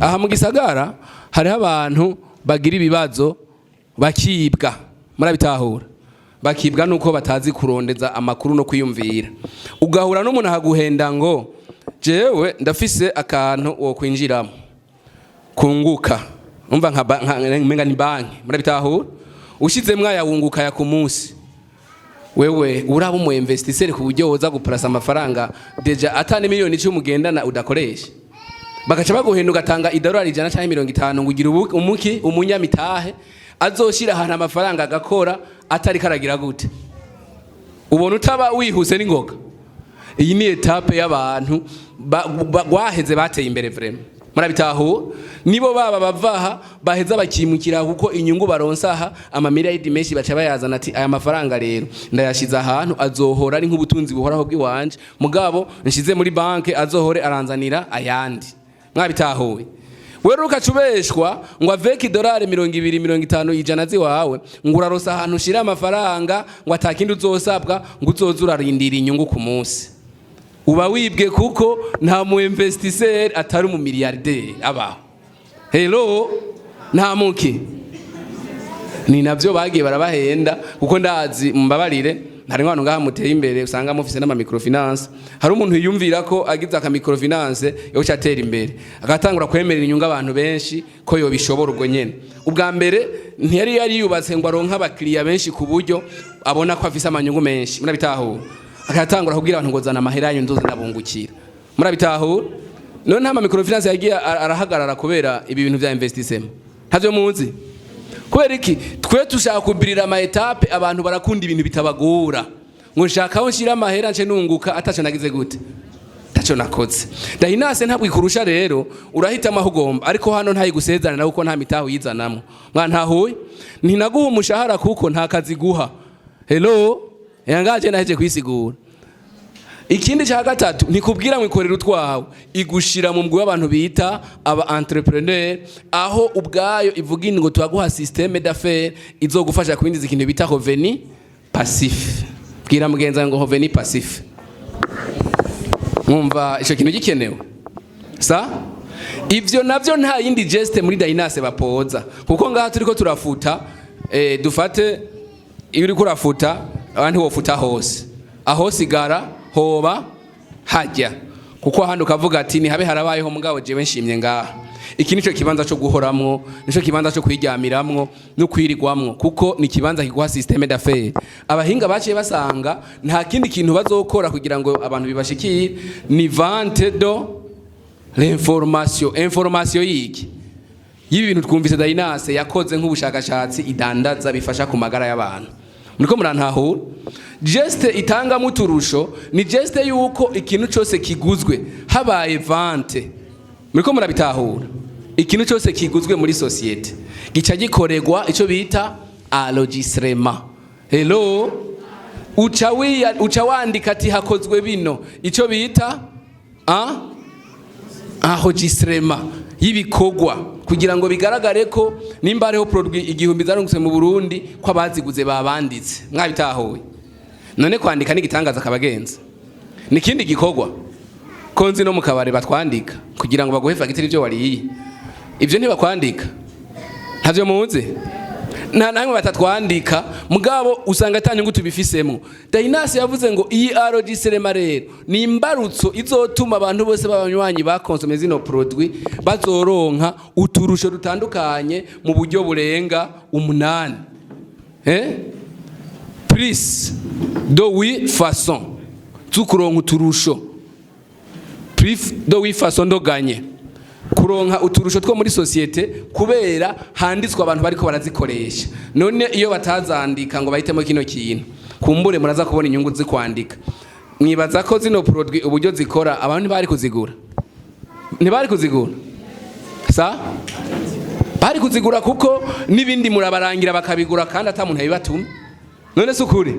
Aha mu gisagara hariho abantu bagira ibibazo bakibwa, murabitahura? Bakibwa nuko batazi kurondeza amakuru no kwiyumvira. Ugahura n'umuntu akaguhenda ngo jewe ndafise akantu wo kwinjiramo kunguka, umva nka umenga ni banki, murabitahura? Ushizemwo aya wunguka ya ku munsi. Wewe uraba umu investisseur ku buryo woza guplasa amafaranga déjà atani miliyoni 10 ugendana udakoresha, bagaca baguhenda, ugatanga idolari 100 canke 50 ngo ugire umuki umunyamitahe azoshira ahantu amafaranga agakora atari karagira gute? Ubona utaba wihuse n'ingoga. Iyi ni étape y'abantu gwaheze bateye imbere vraiment. Murabitahura? Nibo baba bavaha baheza bakimukira, kuko inyungu baronsa aha, amamiliyaridi menshi, baca bayazana ati: "Aya mafaranga rero ndayashize ahantu azohora ari nk'ubutunzi buhoraho bw'iwanje, mugabo nshize muri banke azohore aranzanira ayandi." Mwabitahuye? Wewe ukaca ubeshwa ngo avec idolari 20, 50, 100 ziwawe, ngo urarosa ahantu ushira amafaranga, ngo atakindi uzosabwa, ngo uzoza urarindira inyungu ku munsi. Uba wibwe, kuko nta mu investisseur atari umu milliardaire abaho. Hello, nta muki. Ni navyo bagiye barabahenda, kuko ndazi, mumbabarire, hari nk'abantu ngaha muteye imbere usanga mufise n'ama microfinance. Hari umuntu yiyumvira ko agize aka microfinance yoca atera imbere, agatangura kwemerera inyungu abantu benshi, ko yobishobora ubwo nyene. Ubwa mbere ntiyari yari yubatse ngo aronke abakiriya benshi ku buryo abona ko afise amanyungu menshi. Murabitahura? Akatangura kubwira abantu ngo: "Zana amahera yanyu, nzoze ndabungukira." Murabitahura? None nta ma microfinance yagiye arahagarara kubera ibi bintu vya investissement? Ntavyo muzi? Kubera iki? Twe tushaka kubirira ama étapes. Abantu barakunda ibintu bitabagora, ngo nshaka aho nshira amahera nce nunguka ataco nagize gute, taco nakoze. Dynace ntabwo ikurusha rero, urahitamo aho ugomba, ariko hano ntayigusezerana kuko nta mitaho uyizanamo. Mwantahuye? Ntinaguha umushahara kuko nta kazi guha. Hello, yangaje naheje kwisigura. Ikindi cya gatatu, ntikubwira ngo ikorera utwawe, igushira mu mugwi w'abantu bita aba entrepreneur, aho ubwayo ivuga ngo turaguha système d'affaires izogufasha kwinjiza ikintu bita revenu passif. Bwira mugenzi wawe ngo revenu passif. Mwumva ico kintu gikenewe? Sa ivyo navyo nta yindi geste muri Dynace bapoza, kuko ngaha turiko turafuta, dufate iyo uriko urafuta abandi wofuta hose, aho sigara hoba hajya, kuko ahandi ukavuga ati ni habe harabayeho. Mugabo jewe nshimye ngaha, iki nico kibanza cyo guhoramwo, nico kibanza cyo kwiryamiramwo no kwirigwamwo, kuko ni ikibanza kiguha système d'affaires. Abahinga baciye basanga nta kindi kintu bazokora kugira ngo abantu bibashikire, ni vente de l'information. Information yiki? Y'ibi bintu twumvise Dynace yakoze nk'ubushakashatsi, idandaza bifasha ku magara y'abantu. Muriko murantahura? Geste itangamo uturusho ni geste yuko ikintu cyose kiguzwe habaye vente. Muriko murabitahura? Ikintu cyose kiguzwe muri société gica gikorerwa icyo bita enregistrement. Hello, uca wandika ati hakozwe bino, icyo bita enregistrement y'ibikorwa, kugira ngo bigaragare ko nimba hariho produit 1000 zarungutse mu Burundi, ko abaziguze babanditse. Mwabitahuye? None kwandika ni igitangaza kabagenza? Ni ikindi gikorwa ko nzi no mu kabare batwandika kugira ngo baguhe fagitire ibyo wariye. Ibyo ntibakwandika? Ntavyo muzi? Nta namwe batatwandika, mugabo usanga ata nyungu tubifisemo. Dynace yavuze ngo iyi enregistrement rero ni imbarutso izotuma abantu bose b'abanywanyi bakonsomye zino produit bazoronka uturusho dutandukanye mu buryo burenga umunani, Plus de huit façons z'ukuronka uturusho, plus de huit façons de gagner, kuronka uturusho two muri société kubera handitswe abantu bariko barazikoresha. None iyo batazandika ngo bahitemo kino kintu, kumbure muraza kubona inyungu zikwandika. Mwibaza ko zino produit uburyo zikora abantu ntibari kuzigura? Ntibari kuzigura? Sa bari kuzigura, kuko n'ibindi murabarangira bakabigura kandi ata muntu yabibatumye. None si ukuri?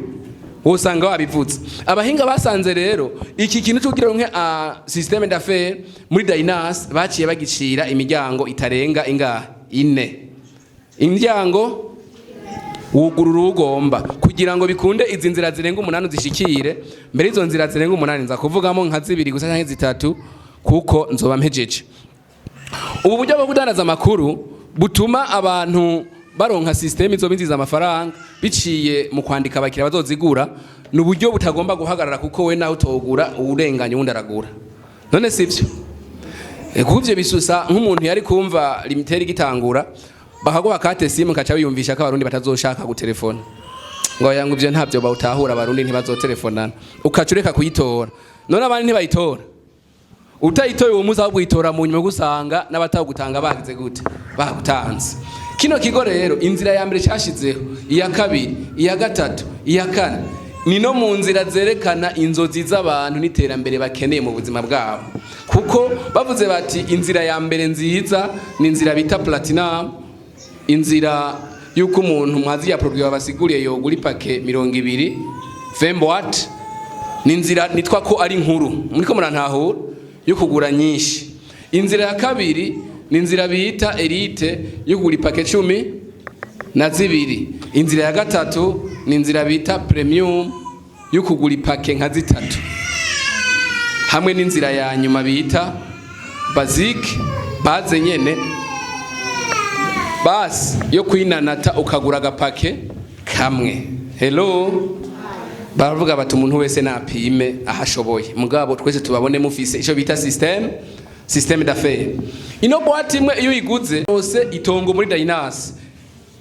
Wosanga wabivutse. Abahinga basanze rero iki kintu cyo kugira ngo a système d'affaires muri Dynace baciye bagicira imiryango itarenga ingahe? Ine. Imiryango wugurura ugomba kugira ngo bikunde izi nzira zirenga umunani uzishikire. Mbere izo nzira zirenga umunani nza kuvugamo nka zibiri gusa canke zitatu, kuko nzoba mpejeje. Ubu buryo bwo kudandaza amakuru butuma abantu baronka système izobinjiza amafaranga biciye mu kwandika abakiriya bazozigura, ni uburyo butagomba guhagarara, kuko we nawe utogura uwurenganya uwundi aragura. None sivyo? Kuko ivyo bisusa nk'umuntu yari kumva Lumitel igitangura, bakaguha carte SIM, kaca wiyumvisha ko abarundi batazoshaka gutelefona, ngo yanga ivyo ntabyo bawutahura, abarundi ntibazotelefonana, ukaca ureka kuyitora. None abandi ntibayitora? Utayitoye uwo munsi, ahubwo uyitora mu nyuma, gusanga n'abatawugutanga bagize gute? Bagutanze. Kino kigo rero, inzira ya mbere cyashizeho, iya kabiri, iya gatatu, iya kane. Ni no mu nzira zerekana inzozi z'abantu n'iterambere bakeneye mu buzima bwabo, kuko bavuze bati inzira ya mbere nziza ni inzira bita platinum, inzira y'uko umuntu mwazi ya produit babasiguriye yogura ipake 20, 20 boîtes. Ni inzira nitwa ko ari nkuru, muriko murantahura, yo kugura nyinshi. Inzira ya kabiri ni inzira bita élite, yo kugura ipake 12. Inzira ya gatatu ni inzira bita premium, yo kugura ipake nka zitatu, hamwe n'inzira ya nyuma bita basique, base nyene, basi yo kwinanata ukagura agapake kamwe. Hello, baravuga bati umuntu wese napime ahashoboye, mugabo twese tubabone mufise ico bita système d'affaires. Ino boîte imwe iyo uyiguze rose itongo muri Dynas,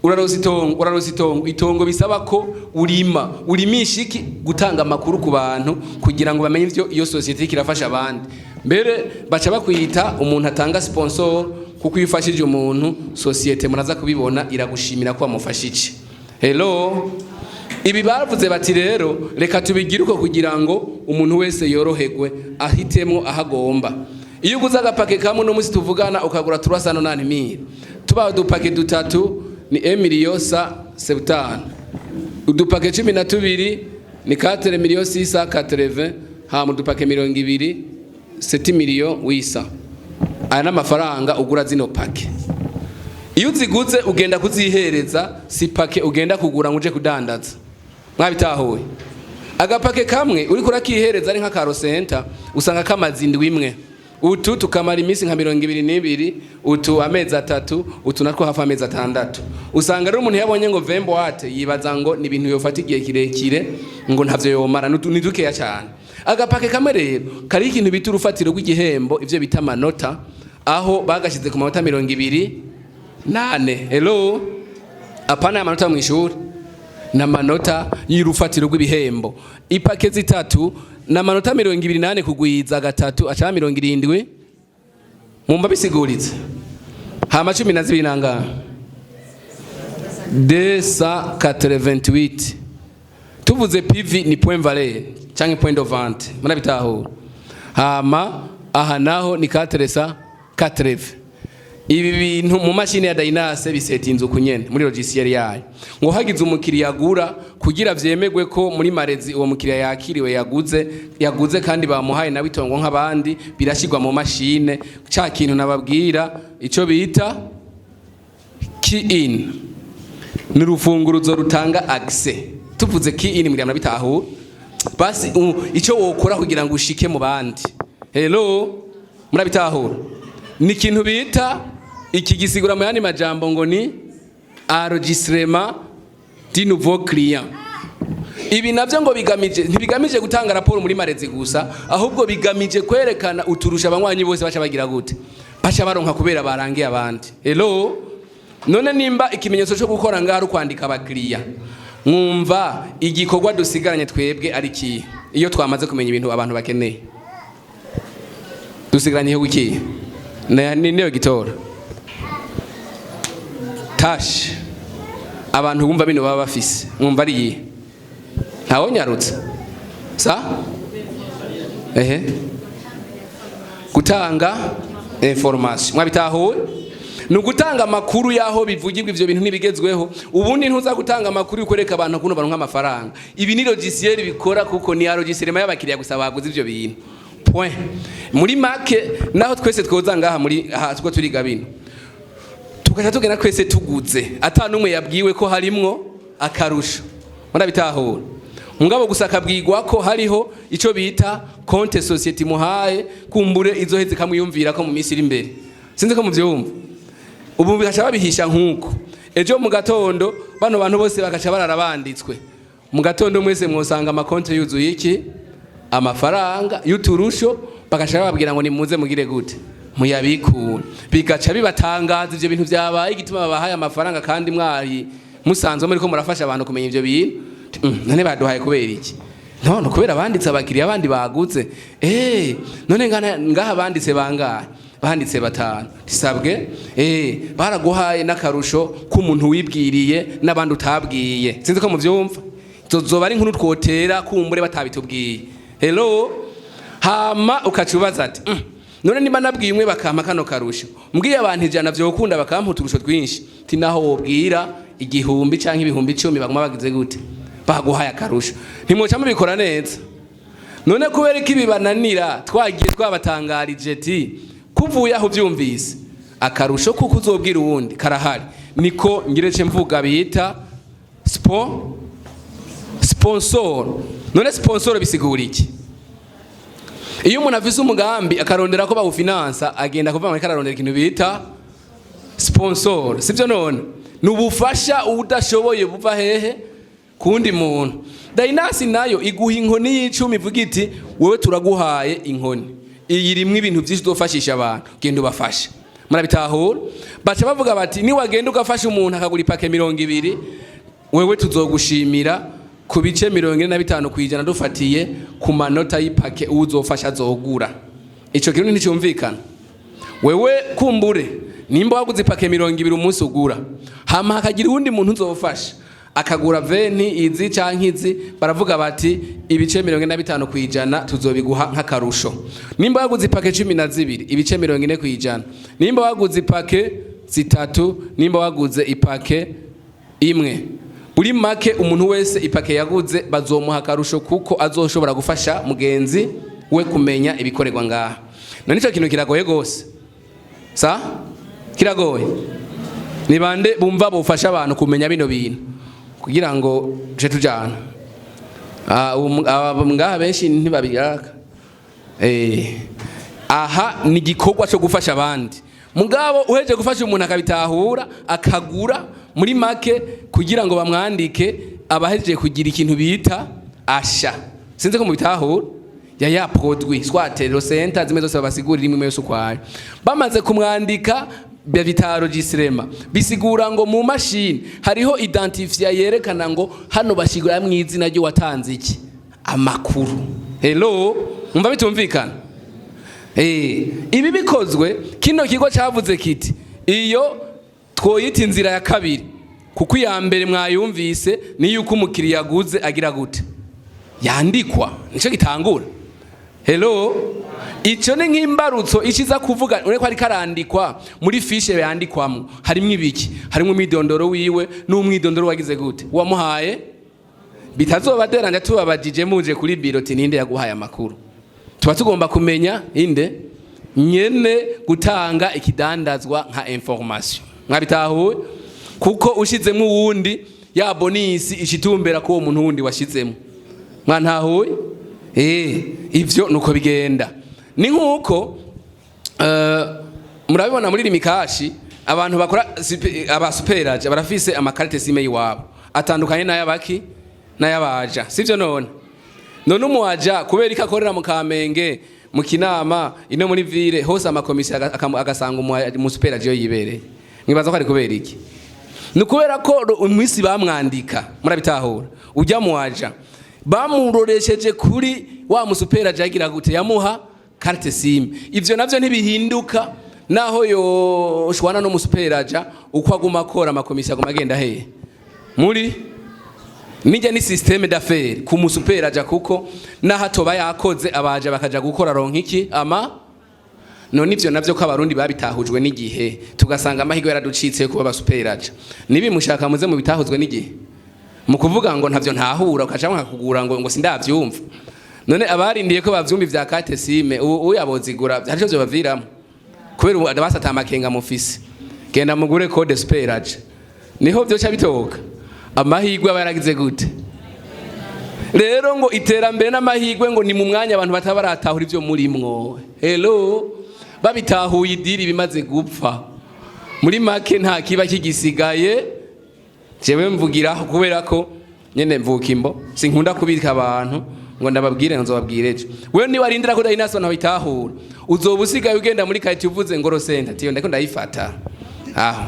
urarosa itongo, urarosa itongo. Itongo bisaba ko urima, urimisha iki? Gutanga amakuru ku bantu kugira ngo bamenye ivyo iyo société kirafasha abandi. Mbere baca bakwita umuntu atanga sponsor, kuko iyo ufashije umuntu, société, muraza kubibona, iragushimira ko wamufashije. Hello, ibi bavuze bati rero reka tubigire uko kugira ngo umuntu wese yoroherwe, ahitemo aho agomba. Iyo uguze agapake kamwe, no musi tuvugana ukagura 390 mille, tubaye udupake dutatu ni 1 million 170, udupake 12 ni 4 millions 680, hama udupake 20 7 millions 800. Aya n'amafaranga ugura zino pake. Iyo uziguze ugenda kuzihereza, si pake ugenda kugura ngo uje kudandaza. Mwabitahuye? Agapake kamwe uriko urakihereza ari nka Rosenta, usanga kamaze indwi imwe, utu tukamara iminsi nka 22, utu amezi 3, utu natwo hafi amezi 6. Usanga rero umuntu yabonye ngo 20 boîtes, yibaza ngo ni ibintu yofata igihe kirekire, ngo ntavyo yomara. Ni dukeya cyane. Agapake kamwe rero kariho ikintu bita urufatiro rw'igihembo, ivyo bita amanota, aho bagashize ku manota 24. Hello, apana amanota mu ishuri, n'amanota y'urufatiro rw'ibihembo. Ipake zitatu n'amanota 24 kugwiza gatatu aca 70. Mumba bisiguritse. Hama 12 nangahe? 288. Tuvuze PV ni point valeur canke point de vente, murabitahura. Hama aha naho ni 480. Ibi bintu mu mashini ya Dynas biseta inzu kunyene muri logiciel yayo, ngo hagize umukiriya agura, kugira vyemegwe ko muri marezi uwo mukiriya yakiriwe, yaguze kandi bamuhaye nawe itongo nk'abandi, birashyirwa mu mashine. Ca kintu nababwira, ico bita key in, ni urufunguruzo rutanga accès. Tuvuze key in muri bitahura, basi ico wokora kugira ngo ushike mu bandi. Hello, murabitahura? Ni ikintu bita iki, gisigura mu yandi majambo ngo ni enregistrement du nouveau client. Ibi navyo ngo bigamije, ntibigamije gutanga raporo muri marezi gusa, ahubwo bigamije kwerekana uturusha abanywanyi bose baca bagira gute, baca baronka kubera barangiye abandi. Hello, none nimba ikimenyetso cyo gukora ngaho ari ukwandika abakiriya, mwumva igikorwa dusigaranye twebwe ari kihe? Iyo twamaze kumenya ibintu abantu bakeneye, dusigaranye igihugu kihe? Ni niyo gitora tashi abantu bumva bino baba bafise, mwumva ari iyihe? Ntawonyarutsa sa ehe gutanga information. Mwabitahuye? Ni ugutanga amakuru y'aho bivugirwa ivyo bintu n'ibigezweho. Ubundi ntuza gutanga amakuru ukwereka abantu ukuntu baronka amafaranga. Ibi ni logiciel bikora, kuko ni logiciel y'abakiriya gusa baguze ivyo bintu, point. Muri make, naho twese twoza ngaha muri aha two turiga bino, tugaca tugenda twese tuguze, ata n'umwe yabwiwe ko harimwo akarusho, murabitahura? Mugabo gusa akabwirwa ko hariho ico bita compte société muhaye, kumbure izoheze kamwiyumvira ko mu minsi iri imbere. Sinzi ko muvyumva. Ubu bigaca babihisha nk'uko ejo mu gatondo bano bantu bose bagaca barara banditswe. Mu gatondo mwese mwosanga amakonte yuzuye iki? Amafaranga y'uturusho. Bagaca bababwira ngo nimuze mugire gute? Muyabikure. Bigaca bibatangaza ivyo bintu vyabaye, igituma babahaye amafaranga kandi mwari musanzwe muriko murafasha abantu kumenya ivyo bintu. None baduhaye kubera iki? None kubera banditse abakiriya abandi baguze. None ngaha banditse bangahe? Banditse batanu. Tisabwe baraguhaye n'akarusho k'umuntu wibwiriye n'abandi utabwiye. Sinzi ko muvyumva. Zozoba ari inkuru twotera kumbure batabitubwiye. Hello, hama ukacubaza ati: None niba nabwiye umwe bakampa kano karusho, mbwiye abantu 100 vyokunda bakampa uturusho twinshi?" Ti naho wobwira 1000 canke 10.000, baguma bagize gute? Baguhaye akarusho. Ntimwoca mubikora neza. None kubera ko ibi bananira, twagiye twabatangarije ti kuvuye aho uvyumvise, akarusho kuko uzobwira uwundi karahari. Niko ngirece mvuga bita sponsor. None sponsor bisigura iki? Iyo umuntu afise umugambi akarondera ko bawufinansa, agenda kuva muri kararondera ikintu bita sponsor, sivyo? None ni ubufasha udashoboye buva hehe? Kundi muntu. Dynace nayo iguha inkoni y'icumi, ivuga iti: "Wewe turaguhaye inkoni iyi, irimwo ibintu byinshi uzofashisha abantu, genda ubafashe." Murabitahura? Baca bavuga bati: "Niwagenda ugafasha umuntu akagura ipake 20, wewe tuzogushimira ku bice 45% dufatiye ku manota y'ipake uzofasha azogura." Ico kintu nticyumvikana. Wewe kumbure nimba waguze ipake 20 umunsi ugura, hama hakagira uwundi muntu uzofasha akagura 20 izi canke izi, baravuga bati: "Ibice 45% tuzobiguha nk'akarusho." Nimba waguze ipake 12, ibice 40%. Nimba waguze ipake 3, nimba waguze ipake 1, buri make umuntu wese ipake yaguze bazomuha akarusho kuko azoshobora gufasha mugenzi we kumenya ibikorerwa ngaha. None ico kintu kiragoye gose? Sa kiragoye. Ni bande bumva bofasha abantu kumenya bino bintu kugira ngo tuje tujana? Aba ngaha benshi ntibabiraka. Aha ni igikorwa cyo gufasha abandi. Mugabo uheje gufasha umuntu akabitahura, akagura, muri make kugira ngo bamwandike, abahejeje kugira ikintu bita achat. Sinzi ko mubitahura. Ya produit soit Rosenta, zimwe zose babasigurira imwe yose ukwayo. Bamaze kumwandika, bita enregistrement. Bisigura ngo mu mashini hariho identifiant yerekana ngo hano bashigura mu izina ry'uwatanze iki amakuru. Hello, umva bitumvikana? Ibi bikozwe, kino kigo cyavuze kiti iyo twoyita inzira ya kabiri, kuko iya mbere mwayumvise ni yuko umukiriya aguze agira gute? Yandikwa, nicyo gitangura. Hello, icyo ni nk'imbarutso ikiza kuvuga ureko ko ariko arandikwa muri fiche yandikwamo harimo ibiki? Harimo umwidondoro wiwe n'umwidondoro wagize gute? Wamuhaye. Bitazobaderanja tubabajije muje kuri biro ati: "Ninde yaguhaye amakuru?" Tuba tugomba kumenya inde nyene gutanga ikidandazwa nka information. Mwabitahuwe? Kuko ushizemo uwundi, ya bonus ishitumbera ko uwo muntu wundi washizemo. Mwantahuye? Ivyo nuko bigenda. Ni nkuko murabibona muri Lumicash, abantu bakora aba super agent barafise amakarite SIM yiwabo atandukanye n'ayabaki n'ayabaja, sivyo? None umu agent kubera ko akorera mu Kamenge, mu Kinama, ino muri ville hose, amakomisiyo agasanga umu super agent iyo yibereye, mwibaza ko ari kubera iki? Ni ukubera ko iminsi bamwandika, murabitahura, ujya mu agent bamuroresheje kuri wa mu super agent yagira gute? Yamuha carte SIM. Ivyo navyo ntibihinduka naho yoshwana no mu super agent. Uko aguma akora, amakomisiyo aguma agenda hehe? Muri nijya ni système d'affaires ku mu super agent, kuko naho atoba yakoze, abaje bakaja gukora ronka iki ama. None ivyo navyo ko abarundi babitahujwe n'igihe, tugasanga amahirwe yaraducitse yo kuba aba super agent, nibimushaka muze mu bitahuzwe n'igihe mu kuvuga ngo ntavyo ntahura, ukaca nkakugura ngo sindavyumva. None abarindiye ko bavyumva ivya carte SIM, ubu uyabozigura hari ico vyobaviramo? Kubera ubu basata amakenga mufise, genda mugure code super agent, niho vyoca bitoka. Amahirwe aba yaragize gute rero? Ngo iterambere n'amahirwe ngo ni mu mwanya abantu bataba baratahura ivyo murimwo. Hello, babitahuye idiri bimaze gupfa. Muri make nta kiba kigisigaye. Jewe mvugiraho kubera ko nyene mvuka imbo, sinkunda kubika abantu ngo ndababwire, nzobabwire ejo. Wewe niba arindira ko Dynace ntabitahura, uzoba usigaye ugenda muri quartier uvuze ngo Rosenta, tiyo ndako ndayifata aho.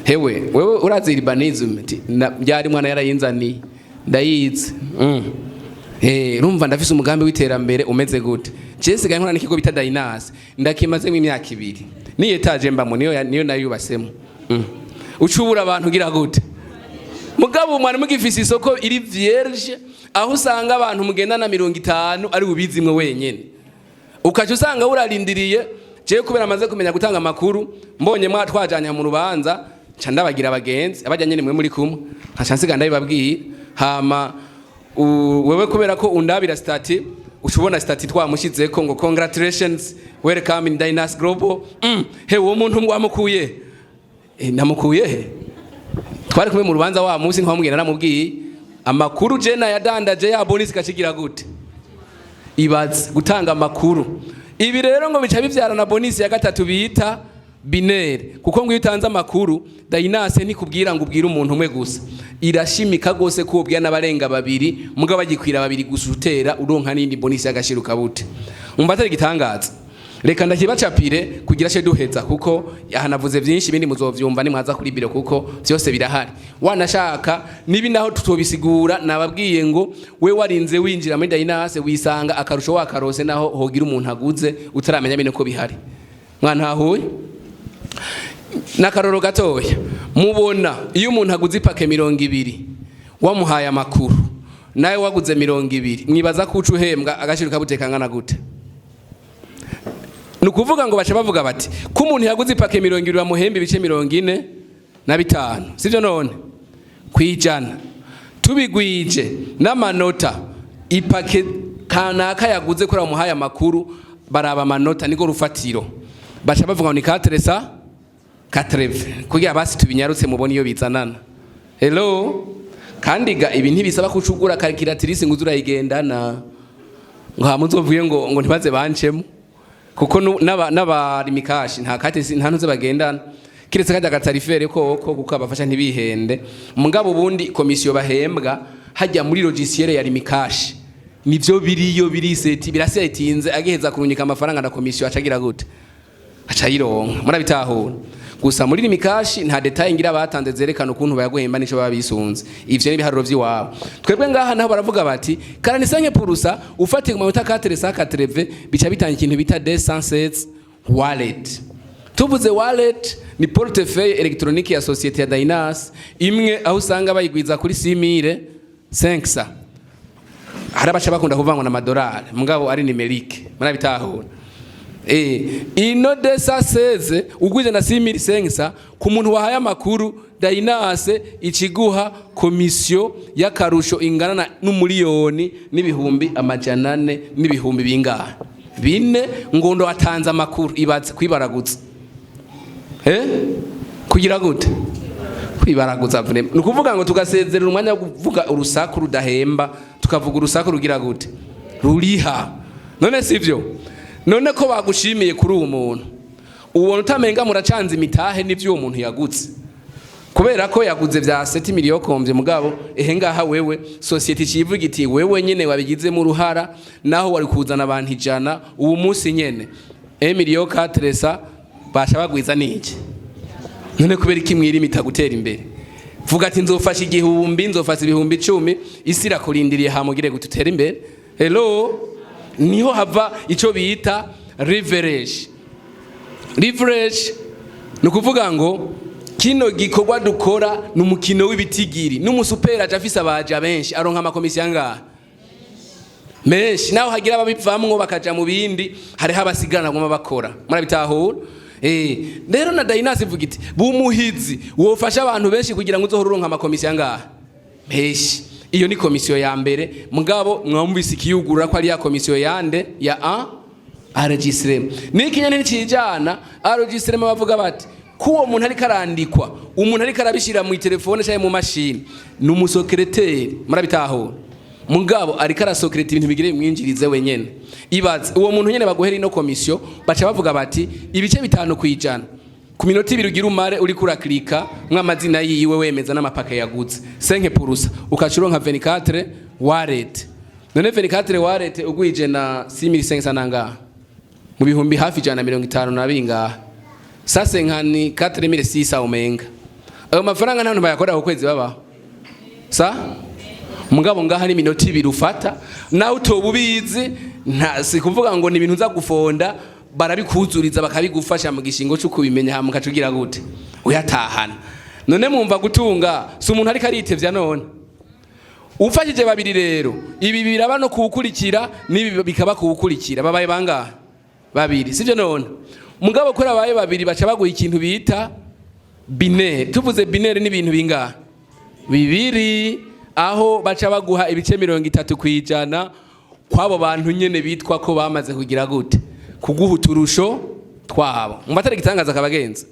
Hewe wewe, urazi urbanisme? Ti byari mwana yarayinzaniye, ndayizi. Urumva ndafise umugambi w'iterambere umeze gute? Je sigaye nkora n'ikigo bita Dynace, ndakimazemo imyaka 2, ni étage mbamo, niyo nayubasemo. Ucubura abantu ugira gute? Mugabo mwari mugifise isoko iri vierge, aho usanga abantu mugendana 50 ari ubizimwe wenyene, ukaca usanga urarindiriye. Jewe kubera amaze kumenya gutanga amakuru, mbonye mwa twajanye mu rubanza, nca ndabagira abagenzi abajya nyene mwe muri kumwe, nkaca nsiga ndabibabwiye. Hama wewe kubera ko undabira statut, ushobona statut twamushizeko ngo "Congratulations, welcome in Dynas Global." He, uwo muntu wamukuye? Namukuye he? Twari kumwe mu rubanza wa munsi, ntwamubwira, naramubwiye amakuru je nayadandaje ya bonus kacigira gute. Ibaze gutanga amakuru. Ibi rero ngo bica bivyara na bonus ya gatatu bita binaire, kuko ngo iyo utanze amakuru, Dynas ntikubwira ngo ubwire umuntu umwe gusa, irashimika gose ko ubwira n'abarenga babiri. Mugabo bagikwira babiri gusa, utera uronka n'indi bonus y'agashiro kabute. Umva atari gitangaza? Reka ndakibacapire kugira she duheza, kuko aha navuze byinshi, ibindi muzovyumva nimwaza kuri biro, kuko byose birahari. Wanashaka nibi naho tutobisigura, nababwiye ngo we warinze winjira muri Dynas wisanga akarusho wakarose, naho hogira umuntu aguze utaramenya bine ko bihari. Mwantahuye n'akaroro gatoya, mubona iyo umuntu aguze ipake 20, wamuhaye amakuru, nawe waguze 20, mwibaza ko uca uhembwa agaciro kabuteka ngana gute? Ni ukuvuga ngo baca bavuga bati ko umuntu yaguze ipake 20 bamuhemba ibice 45, sibyo? None kwijana tubigwije n'amanota ipake kanaka yaguze kuri bamuhaye amakuru, baraba amanota niko rufatiro, baca bavuga ngo ni 480 kugira basi tubinyarutse mubone iyo bizanana. Hello, kandi ga ibi ntibisaba kucugura calculatrice ngo urayigendana, ngo hama uzovuye ngo ntibaze bancemo, kuko n'aba Lumicash nta kate, nta ntuze bagendana, kiretse kajya gatarifere koko, kuko abafasha ntibihende. Mugabo ubundi komisiyo bahembwa hajya muri logiciel ya Lumicash, nivyo biriyo biriseti, birasetinze, agiheza kurunyika amafaranga na komisiyo acagira gute? Aca yironka. Murabitahura? Gusa muri Lumicash nta détail ngira batanze zerekana ukuntu bayaguhemba nico baba bisunze. Ivyo ni ibiharuro vy'iwabo. Twebwe ngaha naho baravuga bati 45%, ufatiye ku manota 480, bica bitanga ikintu bita 216 wallet. Tuvuze wallet, ni portefeuille électronique ya société ya Dynas imwe, aho usanga bayigwiza kuri 6500. Hari abaca bakunda kuvuga ngo n'amadolari, mugabo ari numérique. Murabitahura? Ino 216 ugwize na 6500 ku muntu wahaye amakuru, Dynas ikiguha komisiyo y'akarusho ingana na n'umuriyoni n'ibihumbi 400 n'ibihumbi bingahe? Bine. Ngondo watanze amakuru. Ibaze kwibaraguza, kugira gute? Kwibaraguza vraiment. Ni ukuvuga ngo tugasezerera umwanya wo kuvuga urusaku rudahemba, tukavuga urusaku rugira gute? Ruriha. None sivyo? None ko bagushimiye kuri uwo muntu, ubona utamenga muracanze imitahe n'ivyo uwo muntu yagutse, kubera ko yaguze vya 7 millions komvye. Mugabo ehe ngaha wewe société civuga iti wewe nyene wabigizemo uruhara, naho wari kuzana abantu 100 uwo munsi nyene 1 million 400 basha bagwiza niki? None kubera iki mwirimita gutera imbere? Vuga ati nzofasha 1000, nzofasha 10,000, isi irakurindiriye, hamugire gutera imbere. Hello, niho hava ico bita leverage. Leverage ni ukuvuga ngo kino gikorwa dukora ni umukino w'ibitigiri. N'umusupera aje afise abaja benshi, aronka amakomisiyo angahe? Menshi. Naho hagira ababivamwo bakaja mu bindi, hariho abasigarana baguma bakora. Murabitahura? Rero na Dynas ivuga iti bumuhizi wofasha abantu benshi kugira ngo uzohore uronka amakomisiyo angahe? Menshi. Iyo ni komisiyo ya mbere. Mugabo mwumvise ikiyugurura ko ari ya komisiyo yande ya a enregistrement. N'ikinyane nticijana enregistrement, bavuga bati ko uwo muntu ariko arandikwa, umuntu ariko arabishyira mu telefone cyangwa mu mashini, ni umusokereteri. Murabitahura? Mugabo ariko arasokereta ibintu bigire bimwinjirize wenyene. Ibaze uwo muntu nyene baguhera ino komisiyo, baca bavuga bati ibice 5% ku minota 2 ugira umare uriko urakirika mw'amazina yiwe, wemeza n'amapake yaguze, 5%, ukaca uronka 24 wallet. None 24 wallet ugwije na 6500 nangaha? Mu bihumbi hafi 150 na bingaha? Sase nka ni 4600 umenga. Ayo mafaranga nta bayakorera ku kwezi babaho sa. Mugabo ngaha ni minota 2 ufata, nawe utoba ubizi, nta si kuvuga ngo ni ibintu uza gufonda, barabikuzuriza bakabigufasha mu gishingo cyo kubimenya, hama ukacugira gute? Uyatahana. None mwumva gutunga si umuntu ariko aritevya? None ufashije babiri rero, ibi biraba no kuwukurikira, n'ibi bikaba kuwukurikira. Babaye bangahe? Babiri, sivyo? None mugabo kuri abaye babiri baca baguha ikintu bita binaire. Tuvuze binaire ni ibintu bingahe? Bibiri. Aho baca baguha ibice 30% kw'abo bantu nyene bitwa ko bamaze kugira gute? Kuguha uturusho twabo. Mu batari gitangaza kabagenza,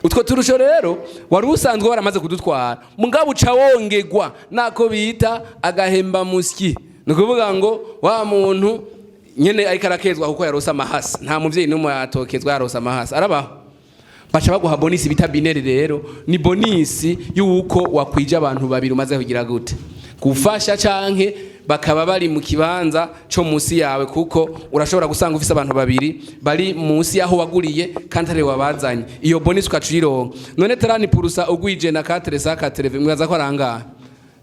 utwo turusho rero wari usanzwe waramaze kudutwara, mugabo uca wongegwa nako bita agahemba musyi. Ni ukuvuga ngo wa muntu nyene ariko arakezwa kuko yarose amahasa. Nta muvyeyi n'umwe yatokezwa yarose amahasa, arabaho. Baca baguha bonus bita binaire. Rero ni bonus y'uko wakwije abantu babiri umaze kugira gute? Gufasha, canke bakaba bari mu kibanza co musi yawe, kuko urashobora gusanga ufise abantu babiri bari musi yaho waguriye kandi ari wabazanye. Iyo bonus ukaca uyironka. None 30% ugwije na 4 sa 4, mwibaza ko arangahe?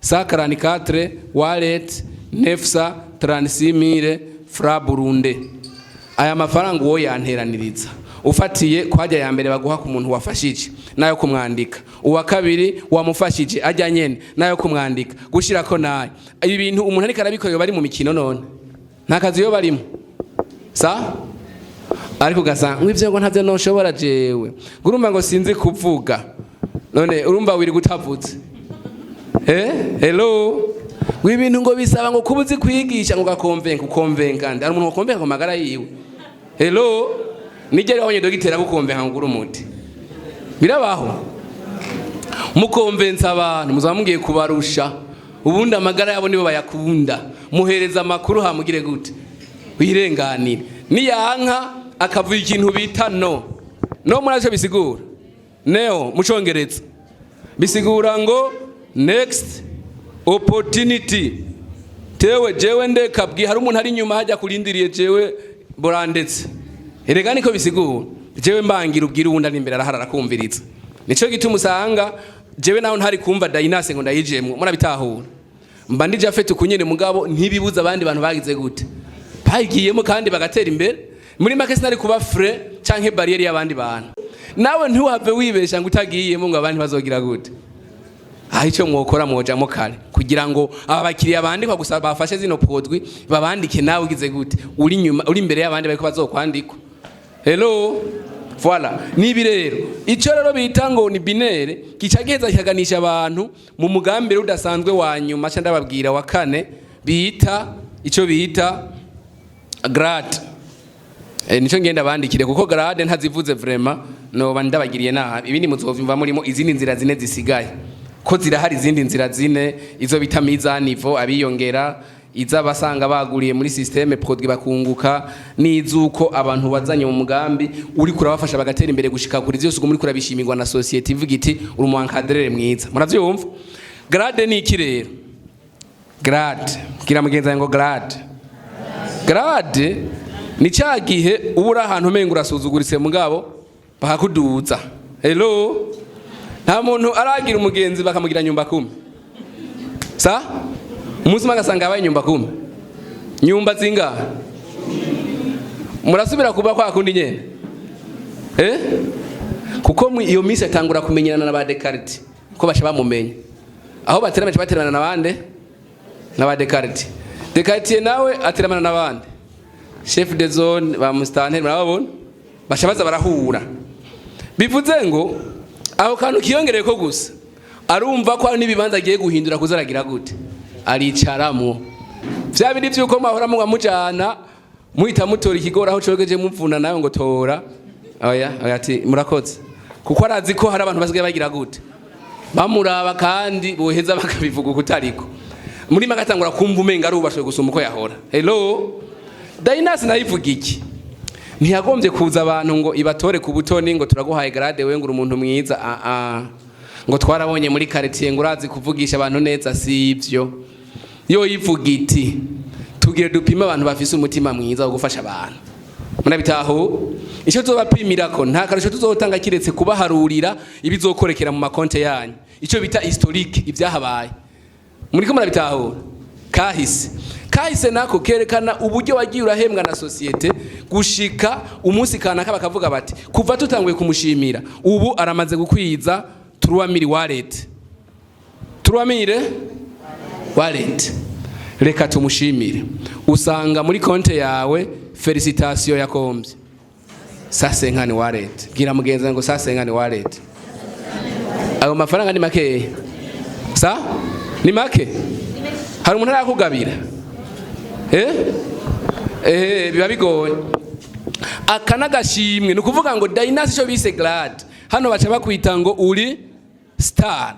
144 wallet 936 000 francs burundais. Aya mafaranga uwo yanteraniriza, ufatiye kwajya ya mbere baguha ku muntu wafashije nayo kumwandika, uwa kabiri wamufashije ajya nyene nayo kumwandika, gushirako nayo, ibi bintu umuntu ariko arabikora bari mu mikino. None nta kazi yo barimo sa, ariko ugasanga ngo ivyo ngo ntavyo noshobora jewe, ngo urumva ngo sinzi kuvuga. None urumva wiri gutavutse? Hello, ngo ibintu ngo bisaba ngo kuba uzi kwigisha, ngo ugakonvenka. Ukonvenka nde? Hari umuntu wakonvenka ku magara yiwe? Hello, nijye wabonye dogiteri agukonvenka ngo ugure umuti? Birabaho? Mukonvensa abantu muzaba mugiye kubarusha. Ubundi amagara yabo nibo bayakunda. Muhereza amakuru, hamugire gute? Wirenganire. Niyanka akavuga ikintu bita no. No muri aco bisigura neo mu Congereza, bisigura ngo next opportunity. Tewe jewe ndeka bwi hari umuntu ari inyuma hajya kurindiriye, jewe borandetse. Erega niko bisigura. Jewe mbangira ubwira uwundi ari imbere arahara arakumviriza. Nico gituma usanga jewe naho ntari kumva Dynace ngo ndayijemwo, murabitahura, mba ndije afite ukunyene, mugabo ntibibuza abandi bantu bagize gute? Bayigiyemo kandi bagatera imbere. Muri make sinari kuba frein canke barrière y'abandi bantu. Nawe ntiwave wibesha ngo utagiyemo ngo abandi bazogira gute. Aho icyo mwokora, mwojamo kare kugira ngo aba bakiriya bandikwa gusa bafashe zino produit babandike. Nawe ugize gute? Uri inyuma, uri imbere y'abandi bariko bazokwandikwa. Hello, voilà. Nibi rero ico rero bita ngo ni binaire kica giheza kikaganisha abantu mu mugambi udasanzwe wa nyuma ca ndababwira wa kane, bita ico bita grade. Nico ngenda bandikire, kuko grade ntazivuze vraiment noba ndabagiriye nabi. Ibindi muzovyumva murimo izindi nzira zine zisigaye, ko zirahari izindi nzira zine: izo bita mise à niveau, abiyongera, iz'abasanga baguriye muri système produit bakunguka, n'izuko abantu bazanye mu mugambi uri kurabafasha bagatera imbere gushika kuri vyose, muri kurabishimirwa na société ivuga iti uri umu encadreur mwiza. Muravyumva? Grade ni iki rero? Grade, bwira mugenzi wawe ngo grade. Grade ni cya gihe uba uri ahantu umenga urasuzuguritse, mugabo bakakuduza. Hello, nta muntu aragira umugenzi bakamugira nyumba kumi sa? Umunsi umwe agasanga yabaye nyumba kumi. Nyumba zingahe? Murasubira kuba kwa kundi nyene, eh? Kuko iyo minsi atangura kumenyerana na ba de quartier, ko basha bamumenya aho baterama, bateramana na bande? Na ba de quartier. De quartier nawe ateramana n'abandi, chef de zone, ba mustanteri, murababona basha baza barahura. Bivuze ngo aho kantu kiyongereye ko gusa arumva ko hari n'ibibanza agiye guhindura kuzaragira gute? Aricaramwo. Vya bindi vyuko mwahora munywa mujana, muhita mutora ikigori aho cogeje, muvuna nawe ngo tora, oya oya, ati murakoze, kuko arazi ko hari abantu basigaye bagira gute? Bamuraba, kandi boheza bakabivuga ukutariko. Muri make atangura kumva umenga arubashwe gusumba uko yahora. Hello, Dynace nayivuga iki? Ntiyagombye kuza abantu ngo ibatore ku butoni ngo turaguhaye grade, we ngo uri umuntu mwiza, ah ah, ngo twarabonye muri quartier ngo urazi kuvugisha abantu neza. Si ivyo. Yo ivuga iti tugire dupime abantu bafise umutima mwiza wo gufasha abantu. Murabitaho? Icyo tuzobapimirako nta karusho tuzotanga kiretse kubaharurira ibizokorekera mu makonte yanyu, icyo bita historique, ibyahabaye. Muriko murabitahura? Kahise, kahise nako kerekana uburyo wagiye urahembwa na société gushika umunsi kanaka, bakavuga bati kuva tutanguye kumushimira ubu aramaze gukwiza 3000 wallet, 3000 wallet. Reka tumushimire. Usanga muri konte yawe félicitation ya combien? 150 wallet. Bwira mugenzi ngo 150 wallet. Ayo mafaranga ni makeya? Sa ni make? Hari umuntu arakugabira? Biba bigoye. Aka n'agashimwe, ni ukuvuga ngo Dynace, icyo bise grade hano, baca bakwita ngo uri star.